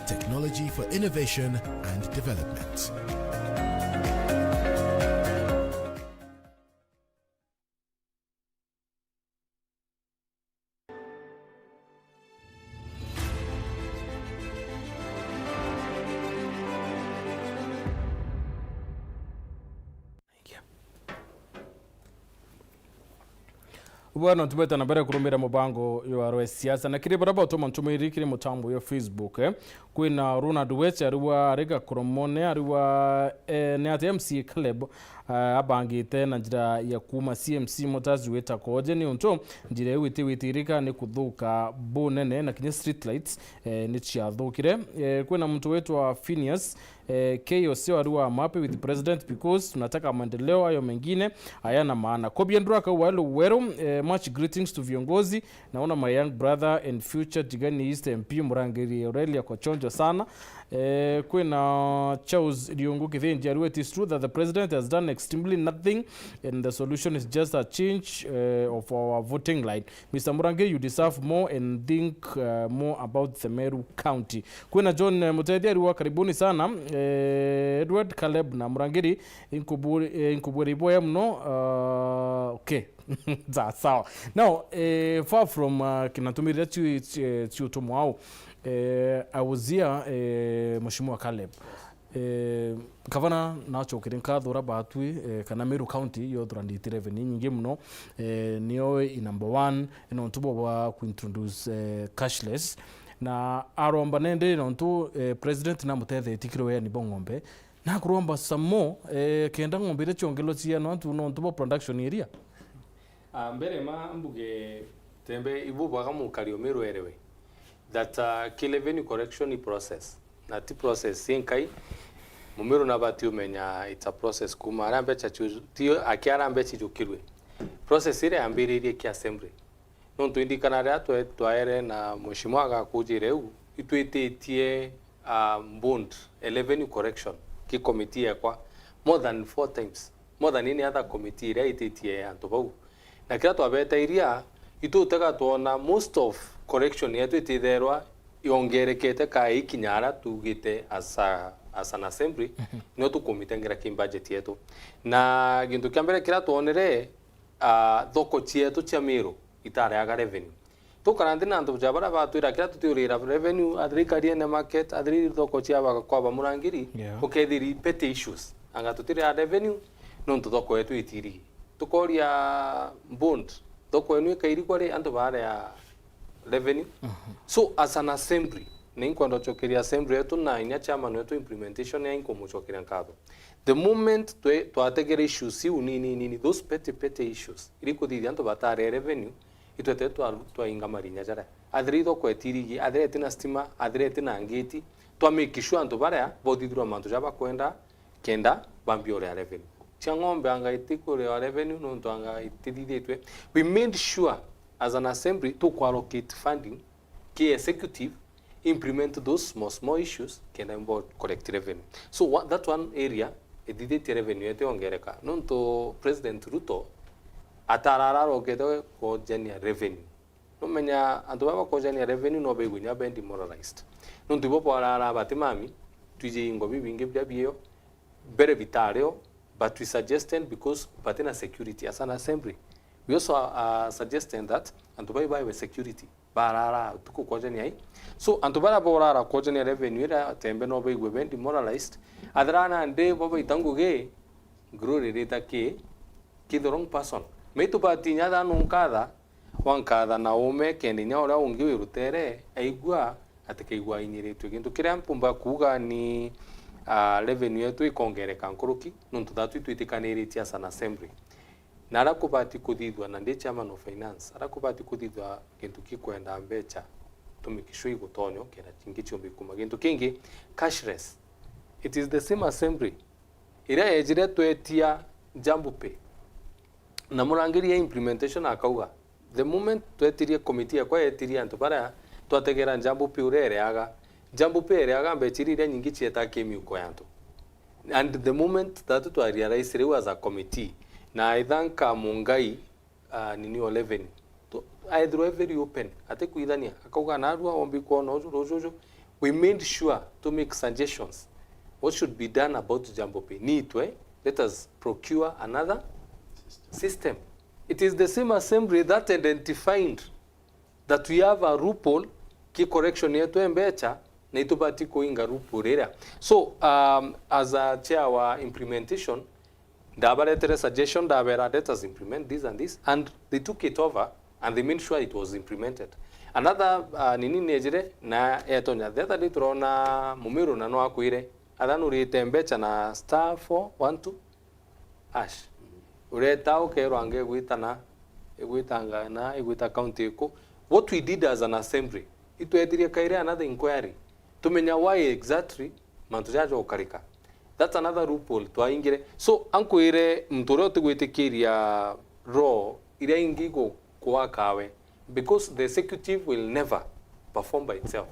Technology for innovation and development. Bwana, ntubwete na mbere kurumira mubango jwa rwe siasa, na kiri baria batuma ntumiri kiri mutambo jwa Facebook, eh, kwina Ronald Wech ariwa ari Gakoromone, ariwa, eh, ni ati M C A Caleb, eh, abangite na njira ya kuuma C M C mutasi wita Koje, ni untu njira iu itiwitirika ni kuthuka bunene, na kinya street lights, eh, ni ciathukire. Eh, kwina muntu witwa Phineas, eh, K O C wari wa I'm happy with president because tunataka maendeleo, hayo mengine hayana maana. Kobiendra Kawelo Wero, eh, much greetings to viongozi. Naona my young brother and future Tigania East M P Murangiri Aurelia kwa chonjo sana. Eh, kwina Charles Riungu Kithinji ariwa, it is true that the president has done extremely nothing and the solution is just a change, eh, of our voting line. Mister Murangiri, you deserve more and think, uh, more about the Meru County. Kwina John, eh, Mutethi ariwa, karibuni sana. Eh, Edward, Caleb na Murangiri, inkuburi-, eh, inkubwira iboya muno. Uh, okay. Sawa, sawa. Now, eh, far from, uh, kinatumiriria ciu, ci-, ciutumwa au, eh, I was here, eh, Mheshimiwa Caleb. Eh, Gavana, nacokerie nkatho uria batwi, eh, kana Meru County yothuranite revenue nyingi muno, eh, nio i number one, nontu bwa, bwa kuintroduce, eh, cashless. Na aromba nende nontu, eh, president namutethetie kiri weani bwa ng'ombe. Nakuromba some more, eh, kenda ng'ombe iria ciongererwa ciana antu nontu bwa production iria. Ah, mbere ma mbuge tembe ibu bwaga mukari umirwerewe that, uh, ki revenue collection i process. Na ti process inkai. Mumiru nabati umenya it's a process kuma aria mbecha ciu-, ti aki aria mbecha ijukirwe. Process iria yambiririe ki assembly. Nontu indikana riria twe-, twaere na Mheshimiwa agakujire u, itwititie, uh, bond, a revenue collection, ki committee yekwa, more than four times. More than any other committee iria ititie antu bau. Na kiria twabetairia, itutega twona most of collection yetu ititherwa yongerekete ka ikinya aria tugite as a, as an assembly, nio tukumitengera ki budget yetu. Na gintu kia mbere kiria twonere, ah, thoko cietu cia Miru itareaga revenue. Tukara nthi na antu ja baria batwira kiria tutiurira revenue, athiri ikari ene market, athiri thoko cia baka kwaba Murangiri, yeah, ukethiri petty issues. Anga tutiri a revenue, nontu thoko yetu itiri. Tukoria bond, thoko yenu ikairigwa ri antu baria revenue? Mhm. So, as an assembly, ni nkwenda ucokeria assembly yetu na inya chairman wetu implementation ya inkumucokeria nkatho. The moment twe-, twategere issues iu nini nini, those petty petty issues, iri kuthithia antu batare revenue, Itwete twa-, twainga marinya jaria. Athira ithoko etirigi, athira etina stima, athira etina ngiti, twa make sure antu baria bothithirwa mantu ja bakwenda, kenda bambia uria revenue. Cia ng'ombe anga itikuria revenue nontu anga itithithitwe. We made sure as an assembly tukwa allocate funding ki executive implement those small, small issues kenda mbo collect revenue. So, wha-, that one area ithithitie revenue yetu yongereka. Nontu President Ruto atarara arokete kwonjania revenue. Numenya antu baba bakojania revenue no baigwe nya be demoralized. Nontu ibo bwarara bati mami, twiji ingo bibingi biria biyo, mbere bitario, but we suggested because batina security as an assembly. We also are suggesting that antu bai baewe security, barara utuku kojania ai. So, antu baria borara kojania revenue iria tembe no baigwe be demoralized. Athira nandi bo baita ngugi, Glory rita ki, ki the wrong person. Maitu batinya tha nunkatha, wankatha na ume, kenda inya uria ungi wi rutere aigua, atikaigua ainyiritue. Gintu kiria mpumba kuuga ni, ah, revenue yetu ikongereka nkuruki, nontu thatu itwitikaniritie as an assembly. Na aria kubati kuthithua, na ndi chairman of finance, aria kubati kuthithua gintu kikwenda mbecha, to make sure igutonyo, kenda kingi ciumbi kuma. Gintu kingi, cashless. It is the same assembly iria yejire twetia Jambo Pay. Na murangiri ya implementation akauga, the moment twetirie committee yakwa yetirie antu baria twategera Jambo Pay uria ereaga, Jambo Pay ereaga mbecha iria, iria nyingi cieta ki miuko ya antu. And the moment that twa realize riu as a committee, na I thank Mungai, ah, nini o revenue. To, aethirwa e very open, atikwithania, akauga, "Narua ombi kwona uju, ruju uju." We made sure to make suggestions. What should be done about Jambo Pay? Niitwe, let us procure another system. It is the same assembly that identified that we have a loophole ki correction yetu e mbecha, na itubati kuinga loophole iria. So, um, as a chair wa implementation, ndabaretere suggestion, ndabera, "Let us implement this and this," and they took it over and they made sure it was implemented. Another, uh, nini nejire na etonya. The other day turona Mumiru na no akwire, athanurite mbecha na star four one two hash. Ureta ukerwa anga igwitana, igwitanga na igwita county iku. What we did as an assembly, itwetirie kaire another inquiry. Tumenya why exactly mantu jaja ukarika. That's another loophole twaingire. So, ankwire muntu uria utigwitikiria law iria ingi igu-, kuakawe, because the executive will never perform by itself.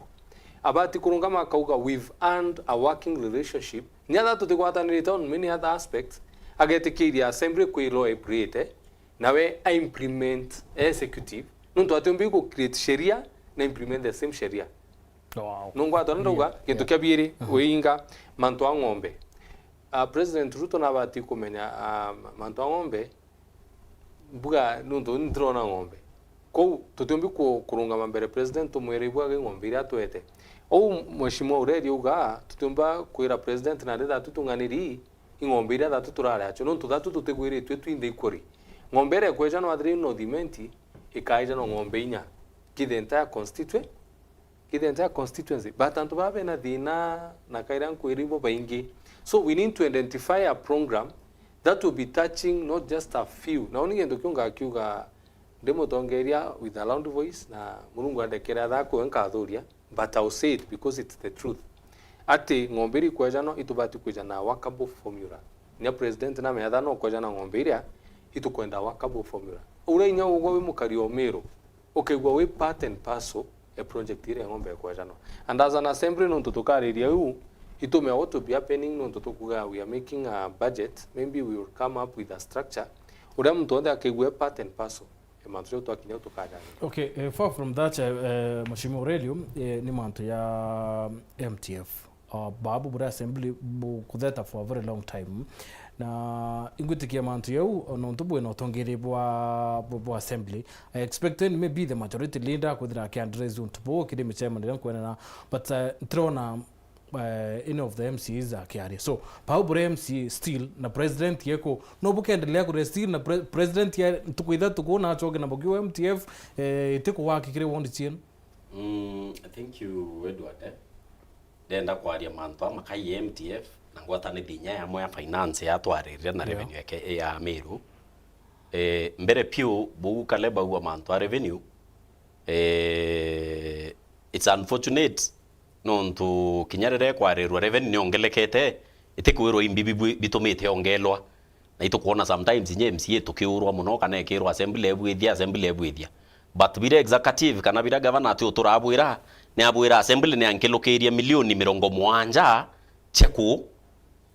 Abati kurungama akauga, "We've earned a working relationship." Ni atha tutigwatanirite on many other aspects, agetikiria assembly kwi law ebrite, nawe a implement executive, nontu atiumbi ku create sheria na implement the same sheria. Wow. Nungwa tona ndauga, yeah, gintu kia biiri, uinga mantu a ng'ombe. Ah, President Ruto nabati kumenya, ah, mantu a ng'ombe, mbuga nuntu ndirona ng'ombe. Kou tutiumbi ku-, kurungama mbere president tumwire ibwage ng'ombe iria atwete. Ou Mheshimiwa Ureri auga, tutiumba kwira president nandi thatu tung'aniri ing'ombe iria thatu turari acio, nontu thatu tutigwiritue twinthe equally. Ng'ombe iria ikwejanwa athiri North Imenti, ikaejanwa ng'ombe inya. Ki the entire constituency, ki the entire constituency. But antu baa bena thina na kaira nkwira ibo baingi. So we need to identify a program that will be touching not just a few. Na uni gintu kiu ngakiuga ndi mutongeria with a loud voice, na Murungu andekere athakwe nkathuria, but I'll say it because it's the truth. Ati ng'ombe iria ikwejana itubati kwija na workable formula. Nya president namenya tha no kwejana ng'ombe iria itukwenda workable formula. Uria inya ugwe wi mukari o Miru, ukaigua wi part and parcel e project iria ng'ombe ikwejanwa. And as an assembly, nontu tukariria uu, itumea what will be happening, nontu tukuga we are making a budget, maybe we will come up with a structure, uria muntu onthe akaigua e part and parcel e mantu jau twakinya tukajanira. Okay, eh, far from that, eh, eh, Mheshimiwa Aurelio, eh, ni mantu ya M T F. Uh, babu buri assembly bukutheta for a very long time. Na ingwitikia mantu yau, o nontu bwina utongeria bwa, bwa, bwa assembly. I expected maybe the majority leader kwithira akiaddress untu buu kiri micemanio iria nkwonana, but, uh, ntirona, uh, any of the M C As akiaria. So, bau buri M C A still, na president yeko, no bukendelea kuria still, na pre-, president ya ntuku ithatu kuu na acoke na bukiu M T F, eh, itiku work kiri ward cienu? Mm, thank you, Edward, eh. Ndenda kwaria mantu a makai M T F na ngwatanithia inya yamwe ya finance yatwarire na, yeah, revenue yake ya Meru. Eh, mbere piu, buu Caleb augua mantu a revenue, eh, it's unfortunate, nontu kinya riria ikwarirwa revenue niongelekete, itikwirwa imbi bibu-, bitumite yongelwa. Na itukwona sometimes inya M C A tukiurwa mono, kana ikirwa assembly ebwithia, assembly ebwithia. But bira executive kana bira governor ati uturabwira, ni abwira assembly ni ankilukirie milioni mirongo mwanja cia ku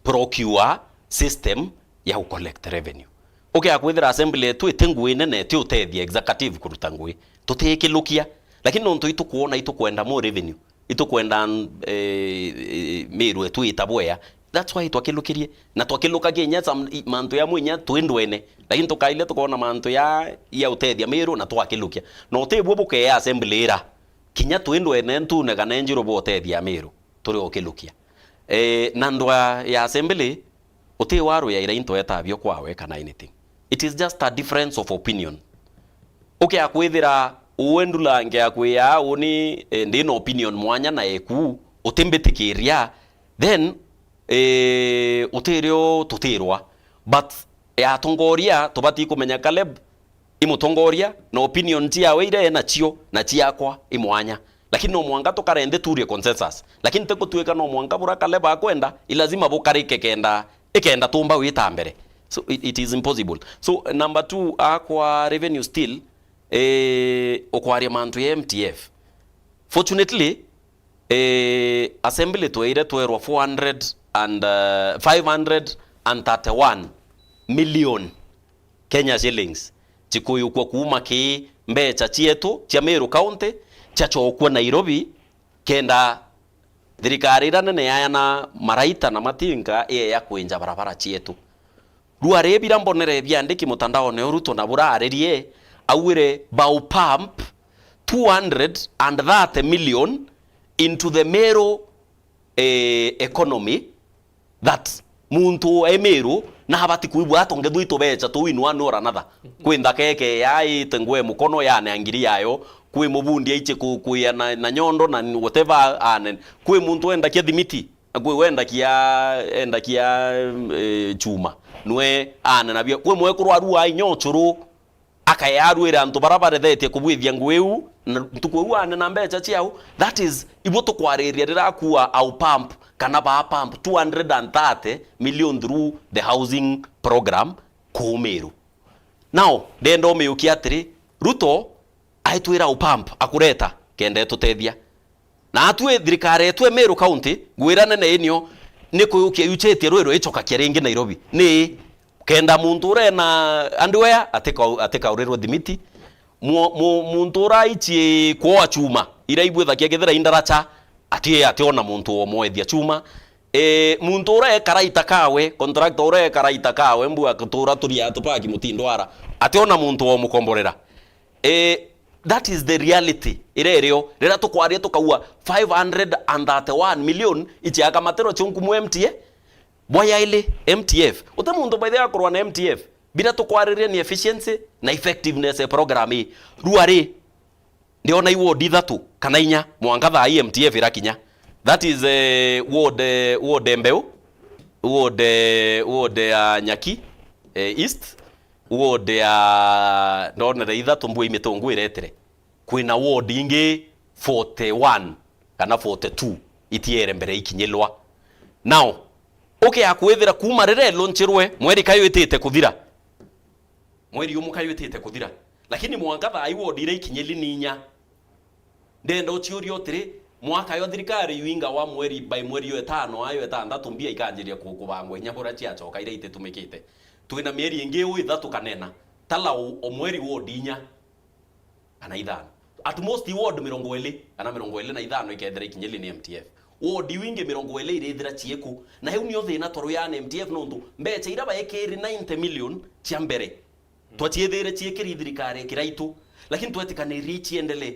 procure system ya ku collect revenue. Ukia kwithira assembly yetu iti ngui nene, iti utethia executive kuruta ngui, tutikilukia. Lakini nontu itukwona itukwenda more revenue, itukwenda, eh, eh, Meru yetu itabwea, that's why twakilukirie. Na twakilukagia inya some, i, mantu yamwe inya twi ndwene, lakini tukaile tukoona mantu ya, ya utethia Meru na twakilukia. Na utibuo bukea assembly ira kinya twi ndwene ntune kana enjiru bwa utethia Meru turi ukilukia. Eh, na ndwa ya assembly, uti waru ya ira into etabio kwawe kana anything. It is just a difference of opinion. Ukia kwithira uwe Ndula angia kwia uni, eh, ndi na opinion mwanya na eku, utimbitikiria, then, eh, utirio tutirwa. But ya atongoria, tubati kumenya Caleb i mutongoria, na opinion ciawe iria enacio na ciakwa i mwanya. Lakini no mwanka tukare nthi turie consensus. Lakini ti gutuika no mwanka bura Caleb akwenda, i lazima bukarike kenda, ikenda tumba wita mbere. So it, it is impossible. So number two, akwa revenue still, eh, ukwaria mantu ya M T F. Fortunately, eh, assembly tweire twerwa four hundred and, uh, five hundred and thirty-one million Kenya shillings cikuyukwa kuuma ki mbecha cietu cia Meru County, ciacokua Nairobi, kenda thirikari ira nene yayana maraita na matinga iye ya kwinja barabara cietu. Rua ri bira mbonere biandiki mutandaone u Ruto na buraririe, augire bau pump two hundred and thirty million into the Meru, eh, economy, that muntu e Meru na abati kwigua atongethua itubecha tuu in one or another. Kwi nthaka eke yaite ngwe mukono yane ngiri yayo, kwi mubundi aiche ku-, kuya na, na nyondo na whatever ane. Kwi muntu endakia thimiti, na kwi wendakia, endakia, eh, chuma. Nwe ane nabio. Kwi mwekuru arua inyo churu, akayarwira antu bara barethetie kubwithia ngui iu, na ntuku iu ane na mbecha ciao. That is, ibo tukwariria rira akua au pump, kana ba pump two hundred and thirty million through the housing program kuu Meru. Now, ndenda umiukia atiri, Ruto aitwira au pump akureta kenda etutethia. Na atue thirikari yetu e Meru County, ngwira nene inio, ni kuyukia yuchitie rwiro ichokakia ringi Nairobi. Ni kenda muntu uria ena underwear atika-, atikaurirwe thimiti. Mu-, mu-, muntu uraichie kwoa chuma, ira ibwithakia kethira indaracha, ati-, ationa muntu omwethia chuma. E, muntu uria ekaraita kawe, contractor uria ekaraita kawe, mbu atuura turia tupaki mutindwara, ationa muntu omukomborera. Eh, that is the reality iria irio. Riria tukwaria tukaua five hundred and thirty-one million ichiakamatirwa cionku mu M T A, bwa yaili M T F. Uti muntu by the way akorwa na M T F. Bira tukwariria ni efficiency na effectiveness ya program ii. Rua ri, ndiona i ward ithatu kana inya mwanka thaa ii M T F irakinya. That is, eh, ward, eh, ward Mbeu, ward, eh, ward ya Nyaki, eh, East, ward ya, ndonere ithatu mbua imitungu iretire. Kwina ward ingi forty-one kana forty-two itiere mbere ikinyilwa. Now, ukia kwithira kuuma riria ilonchirwe, mweri kayo itite kuthira. Mweri umwe kayo itite kuthira. Lakini mwanka thaa ii ward iria ikinyili ni inya. Ndenda uchiuria utiri, mwaka yo thirikari yuinga wa mweri, by mweri yo etano, ayo etantatu mbia ikanjiria ku-, kubangwa inya buria chiachoka iria ititumikite. Twina mieri ingi u ithatu kanena. Tala u-, o mweri ward inya kana ithano. At most ward mirongo iri kana mirongo iri na ithano ikethira ikinyili ni M T F. Ward iu ingi mirongo iri irithira chiiku. Na iu nio thina twaruya na M T F nontu mbecha iria baekiri ninety million cia mbere, twachiethire chiekiri thirikari kiraitu, lakini twetikanirie chiendelee.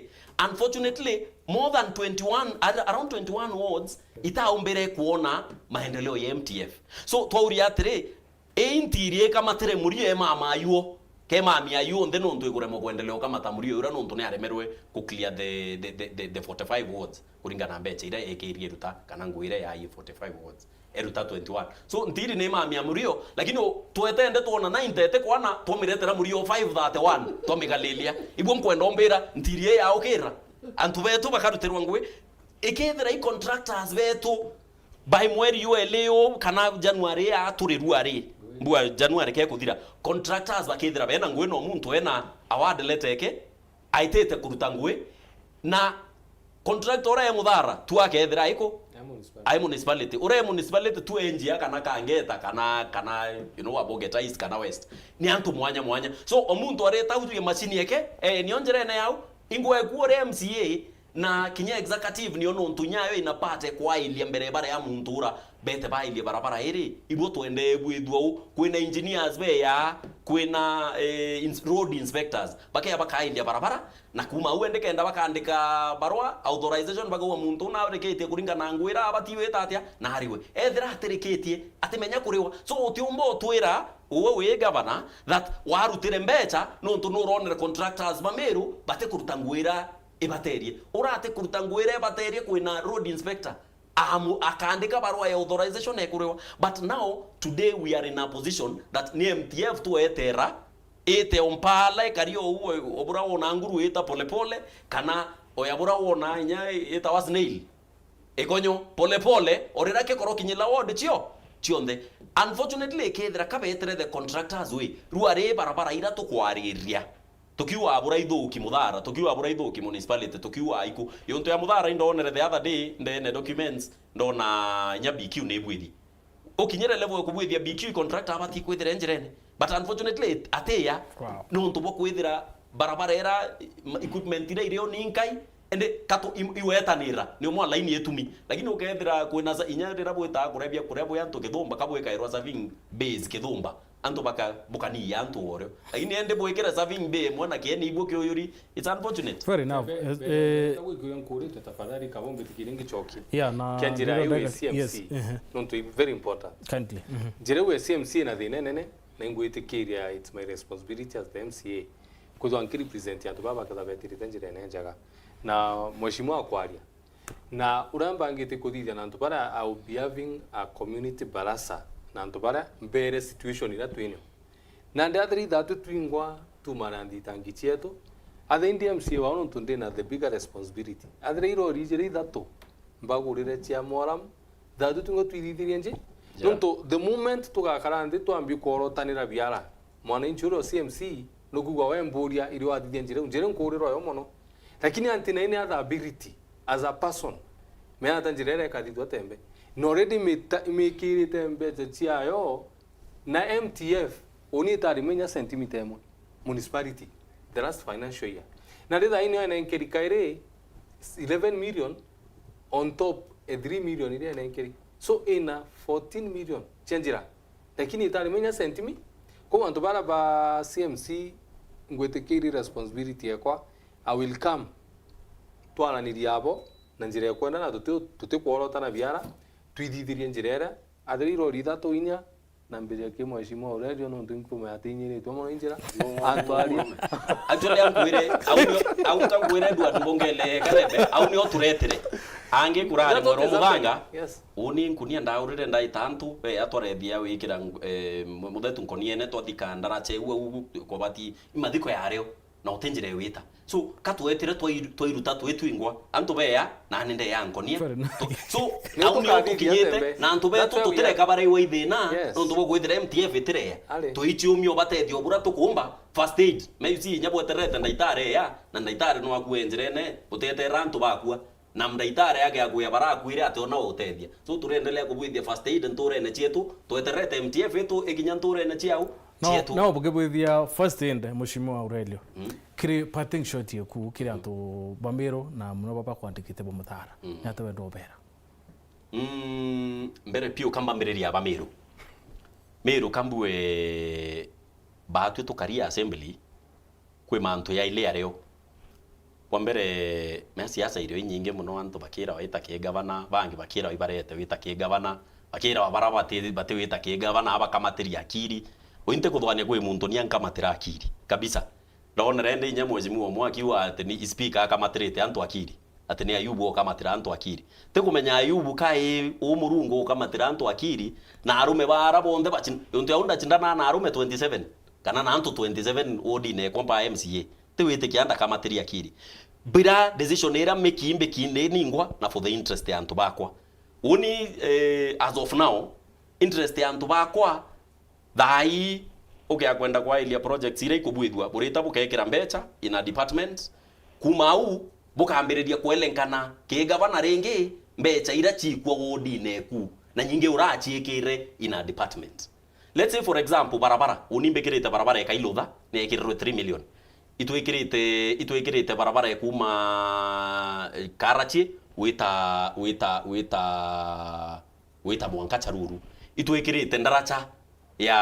Unfortunately, more than twenty-one, ar-, around twenty-one wards itaumbire kuona maendeleo ya M T F. So, twauria atiri, i interior ikamatire murio e mama ayuo, ke mami ayuo nthe nontu iguremwa kwendelea ukamata murio uria nontu ni aremerwe ku clear the, the, the, the, the forty-five wards, kuringana na mbecha iria ekirie ruta kana ngui iria yaie forty-five wards. Eruta twenty-one. So, ntiri ni mamia murio, lakini u-, twetende twona nine thirty kwana, twamiretera murio five thirty-one, twamigalilia. Ibu nkwenda umbira, ntiri ii yaukira? Antu betu bakarutirwa ngui. Ikethira i contractors betu, by mweri uu eli uu, kana January ya turirua ri, mbua January kekuthira, contractors bakethira bena ngui, no muntu ena award letter eke, aitite kuruta ngui, na contractor uria e muthara tu akethira aiku? Ai municipality. Ai municipality. Uria e municipality tu enjia kana Kangeta, kana, kana, you know, Abogetais, kana West. Ni antu mwanya mwanya. So, o muntu areta ujue macini eke, e, nio njirene yau, ingwe kuo ri M C A, na kinya executive nio nontu nyayo ina part kwailia mbere bara ya muntu ura bete bailie barabara iri, ibo twendee bwithua u, kwina engineers beya, kwina, eh, ins-, road inspectors, bakea bakailia barabara, na kuma au ende kenda bakandika barua, authorization, bakauga muntu una arikitie kuringana na ngwira abati wita atia, na ariwe. Ethira atirikitie, atimenya kuriwa. So, utiumba utwira, uwe wi gavana, that warutire mbecha, nontu nuronere contractors ba Meru batikuruta ngwira ibaterie. Urate kuruta ngwira ibaterie kwina road inspector. Amu-, akandika barua ya authorization ekuriwa. But now, today we are in a position that ni M T F twetera, ite o mpala ikari o u, obura wona nguru ita polepole, kana oya bura wona inya itawa snail. Ikonyo, polepole, orira kikoro kinyila ward cio, cionthe. Unfortunately, ikethira kabetere the contractors we, rua ri barabara ira tukwariria. Tukiuga abura ithuki muthara, tukiuga abura ithuki municipality, tukiuga aiku. Yonto ya muthara indonere the other day, ndene documents, ndona inya B Q ni bwithi. Ukinyire level ya kubwithia B Q contractor abati kwithira njirene. But unfortunately, atia. Wow. Nontu bwa kwithira barabara era, ma-, equipment ira irio ni nkai, ende katu im-, iwetanira, ni umwe line itumi. Lakini ukethira kwina sa-, inya rira bwita kurebia, kurebia antu kithumba, kabwikairwa serving base kithumba. Antu baka-, bukaniia antu orio. Lakini ende bwikire serving bay imwe na kieni ibuo kiuyuri, it's unfortunate. Fair enough. Be-, eh, be-, eh, ta gwikire nkurite, tafadhali, kabombe tikiri ngicokie. Yeah, na Kia njira ndiro iu ya ndega-, C M C, yes, ehe. Nontu i very important. Kindly. Mhm. Njira iu ya C M C ina thina nene, na ingwitikiria it's my responsibility as the M C A. Kwithwa nkirepresent antu baba baketha betirite njira ene njega. Na mheshimiwa akwaria, na uria mbangite kuthithia na antu baria, I will be having a community barasa na antu baria mbere situation iria twinio. Na ndi athiri ithatu twingwa tumana nthitangi cietu. Athiri ndi M C A wao nontu ndina the bigger responsibility. Athiri irori ijiri ithatu mbagurire cia Moram, thatu twingwa twithithirie nji. Yeah. Nontu the moment tugakara nthi twambi kworotanira biara, mwananchi uria o C M C nukwigua we mburia iria wathithia njira iu. Njira iu nkuurira oyo mono. Lakini anti na any other ability as a person, meata njira iria ikathithua tembe. Na already mita-, mikirite mbeca ciayo na M T F, uni itari menya sentimita imwe. Municipality, the last financial year. Na ritha ini ene nkeri kairi eleven million on top e three million iria ene nkeri. So ina fourteen million cia njira. Lakini itari menya sentimi. Kou antu bara ba C M C ngwitikiri responsibility yakwa, I will come. Twaranirie abo na njira ya kwenda na tuti-, tutikworotana biara, twithithirie njira iria athirire urithatu inya na mbere ya ki mheshimiwa Aurelio nontu nkume atinyiritwe mono injira. Antwaria. Actually, ankwire, au nio, au kankwire Edward Mbongele Karebe, au nio turetire. Angi kurari mwero muthanga. Yes. Uni nkunia ndaurire ndaita antu, we atwarethia wikira, eh, mu-, muthetu nkoniene twathika ndarache u, u, u, kwabati, imathiko yario. Na uti njira iwita. So, ka twetire twai-, twairuta twi twingwa, antu beya, nani ndeya nkonia. Fair enough. Tu-, so, au nio tukinyite, na antu betu tutireka baraiwa ithina, nontu bwa kwithira M T F itireya. Tuichiumia ubatethia ubura tukumba, first aid. Maybe si inya bwetererete ndaitari eya, na ndaitari no akue njirene, uteterera antu bakua. Na mdaitari age agwia barakwire ati ona utethia. So, tureendelea kubwithia first aid nturene cietu, tweterete M T F itu ikinya nturene ciau, no, cietu. No, bukibwithia first aid, Mheshimiwa Aurelio. Mm. Kiri parting shot yeku, kiri antu ba Meru na muno baba kwandikite bo muthara. Mm. Ni ati wenda ubera? Mm, mbere piu kambambiriria ba Meru. Meru kambue batwi tukari assembly, kwi mantu yaili ario. Kwa mbere, mea siasa irio inyingi muno, antu bakirawa ita ki gavana, bangi bakirawa ibarete wita ki gavana, bakirawa bara bati, bati wita ki gavana, abakamatiria akiri. Uinte kuthwania kwi muntu ni ankamatira akiri kabisa. Ndonere ndi inya mheshimiwa umwe akiuga ati ni speaker akamatirite antu akiri. Ati ni Ayubu ukamatira antu akiri. Ti kumenya Ayubu kai u Murungu ukamatira antu akiri, na arume bara bonthe bacin-, untu yau ndacindana na arume twenty-seven, kana na antu twenty-seven wodine ekwa mpa M C A. Ti witikia ndakamatiri akiri. Mbira decision iria miki mbiki ni ningwa na for the interest ya antu bakwa. Uni, eh, as of now, interest ya antu bakwa, thaa ii, ukia kwenda kwailia projects iria ikubwithua, burita bukekira mbecha in a department. Kuma au, bukambiriria kwelenkana ki gavana ringi mbecha iria ciikua wodine eku, na nyingi uraciikire in a department. Let's say, for example, barabara. Uni mbikirite barabara ya Kailutha, ni yekirirwe three million. Itwikirite, itwikirite barabara ya kuma, eh, Karachi, wita, wita, wita, wita mwanka Charuru. Itwikirite ndaracha ya,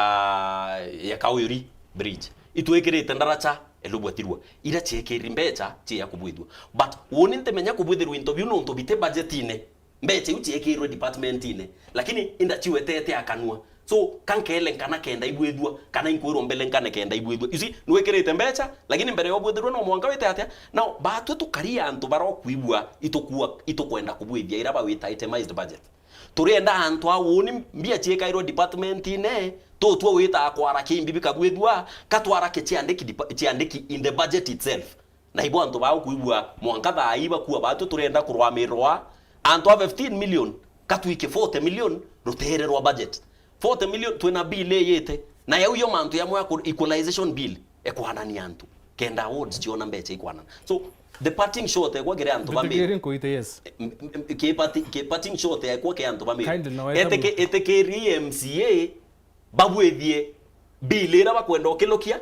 ya Kauyuri Bridge. Itwikirite ndaracha Elubwatirwa. Ira ciekiri mbecha cia kubwithua. But woni ntimenya kubwithirwa into biu nontu biti budgetine. Mbecha iu ciekirwe departmentine. Lakini inda ciwetete akanua. So, kankele nkana kenda ibwithua, kana inkwirwo mbele nkane kenda ibwithua. You see, nwikirite mbecha, lakini mbere ya ubwithirwe no mwanka wite atia? Now, batwe tukari antu barokwigua itukua, itukwenda kubwithia ira bawita itemized budget. Turienda antu a uni mbia ciekairwe departmentine, tutwe wita kwara kimbi bikabwithua, katwara ke ciandiki depa-, ciandiki in the budget itself. Na ibo antu bau kwigua mwanka thaa ii bakua batwe turienda kurwamirwa antu a fifteen million, katwike forty million rutere rwa budget. Forty million twina bill iyite, na yau yo mantu yamwe ya ku-, equalization bill ekwanania antu, kenda awards ciona mbecha ikwanana. So, the parting shot ekwa kiri antu ba Meru. Mbitikirie nkuite, yes. M-, m-, m-, ki parti-, ki parting shot ekwa ki antu ba Meru. Kindly, no, etiki-, etikiri M C A babwithie bill ira bakwenda ukilukia,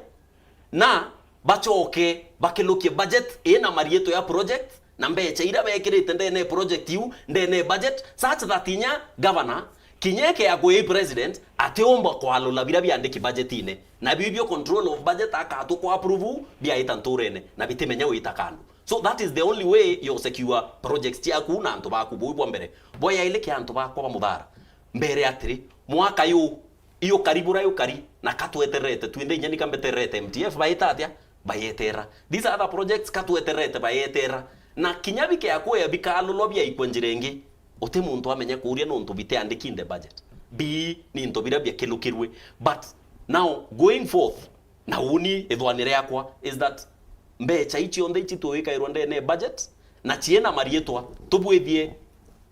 na bachoke bakilukie budget ina marietwa ya project, na mbecha ira bekirite ndene ya project iu, ndene ya budget, such that inya governor, kinya eke ya kwi president, atiumba kwalula bira biandiki budgetine. Na bibio control of budget akatwa kwa approve biaita nturene, na bitimenya wita kandu. So that is the only way you secure projects ciaku na antu baku buu bwa mbere. Bwa yaili kia antu bakwa ba Muthara. Mbere atiri, mwaka yu, yu kari bura yu kari, na katweterete, twinde inya nika mbeterete M T F, baita atia? Bayetera. These other projects katweterete, bayetera. Na kinya bikea kuya bikalulwa biaikwa njira ingi, uti muntu amenya kuria nontu biteandiki in the budget. Bi ni into bira biakilukirwe. But now, going forth, na uni ithwani riakwa is that mbecha ici onthe ici tuikairwa ndene ya budget, na ciina marietwa, tubwithie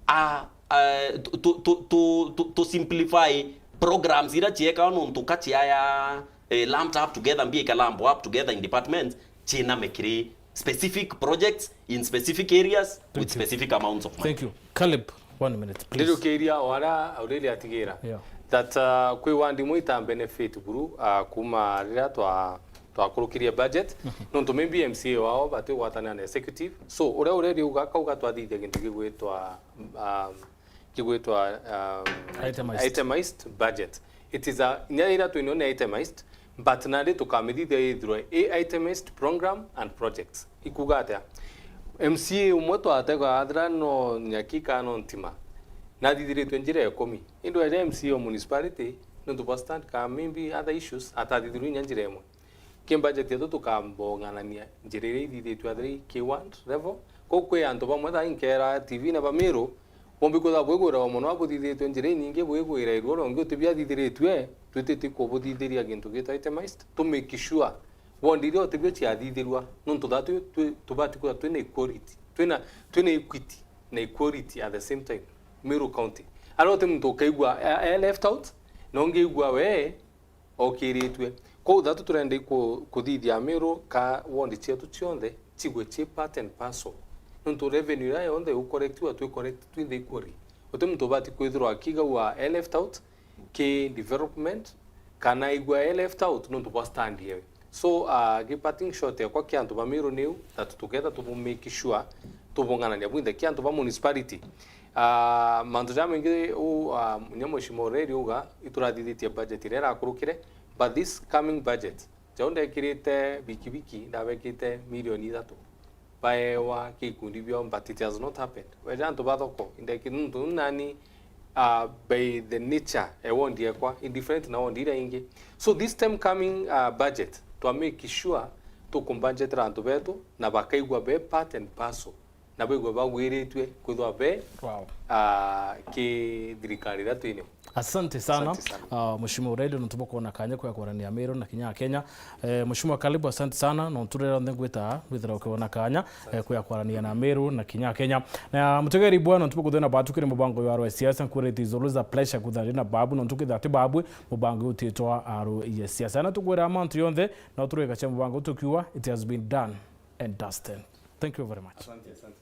a, a, tu, tu, tu, tu, tu, tu simplify programs ira ciekawa nontu ka ciaya, eh, lumped up together, mbia ika lump up together in departments, ciiname kiri specific projects in specific areas with Thank you. specific amounts of money. Thank you. Caleb, one minute, please. Ndiriukiria o aria Aurelia atigira Yeah. that, uh, kwi wandi imwe ita benefit buru, uh, kuma riria twa twakurukirie budget, nontu maybe M C A wao batigwatanira na executive. So, uria Aurelia uga, kauga twathithia gintu gigwitwa, um, gigwitwa, um, Itemized. itemized budget. It is a, inya iria twinio ni itemized, but nandi tukamithithia ithirwe i itemized program and projects. Ikuga atia? M C A umwe twatega athira no nyaki kana no ntima, nathithiritwe njira ikumi. Indi weja M C A o municipality, nontu bwa stand ka maybe other issues, atathithirwe inya njira imwe. Ki budget yetu tukambong'anania njira iria ithithitwe athira i K one level. Kou kwi antu bamwe thaa inkera T V na Bamiru, bombi kwithirwa bwigwiragwa mono, abuthithitwe njira inyingi, bwigwira irua rongi utibiathithiritue, twitite kubuthithiria gintu gitwa itemized, to make sure ward iria utibio ciathithirua, nontu thaa tu, tu, tubati kwithirwa twina equality, twina, twina equity na equality at the same time. Meru County. Aria uti muntu ukaigua e, e left out, na ungi igua we okiritue. Kou thatu turenda iku-, kuthithia Meru ka ward cietu cionthe cigwe ci part and parcel. Nontu revenue iria yonthe iu collectiwa, twi collect twinthe equally. Uti muntu ubati kwithirwa akiga ua e left out ki development, kana igua e left out nontu bwa stand yewe. So, uh, gi parting shot yakwa ki antu ba Meru niu, that together tubu make sure tubung'anania bwinthe ki antu ba municipality. Ah, mantu jamaingi u, ah, munya Mheshimiwa Aurelia uga, iturathithitie budget iria irakurukire, but this coming budget, jau ndekirite bikibiki, ndabekirite milioni ithatu. Baewa gikundi biao, but it has not happened. Weja antu ba thoko, indeki nuntu nani, ah, by the nature, e ward ekwa, indifferent na ward iria ingi. So this time coming, ah, budget, twa make sure tukumbudgetera antu betu, na bakaigua be part and parcel na baigwe bagwiritue kwithwa be, wow, ah, ki thirikari iria twinio. Asante sana. Asante sana. Ah, Mheshimiwa Red, nontu bwa kwona kanya kwa kwarania Meru na kinya Kenya. Eh, Mheshimiwa Karibu, asante sana. Nontu rero nthe ngwita, ngwithira ukiona kanya, eh, kwa kwarania na Meru na kinya Kenya. Na mutegeri bwana, nontu bwa kuthena batu kiri mubango wa R S S, nkwire it is always a pleasure kuthana na babu, nontu kithira ti babu, mubango utitwa R S S. Na tukwira mantu yonthe, na turega cha mubango tukiuga, it has been done and dusted. Thank you very much. Asante, asante.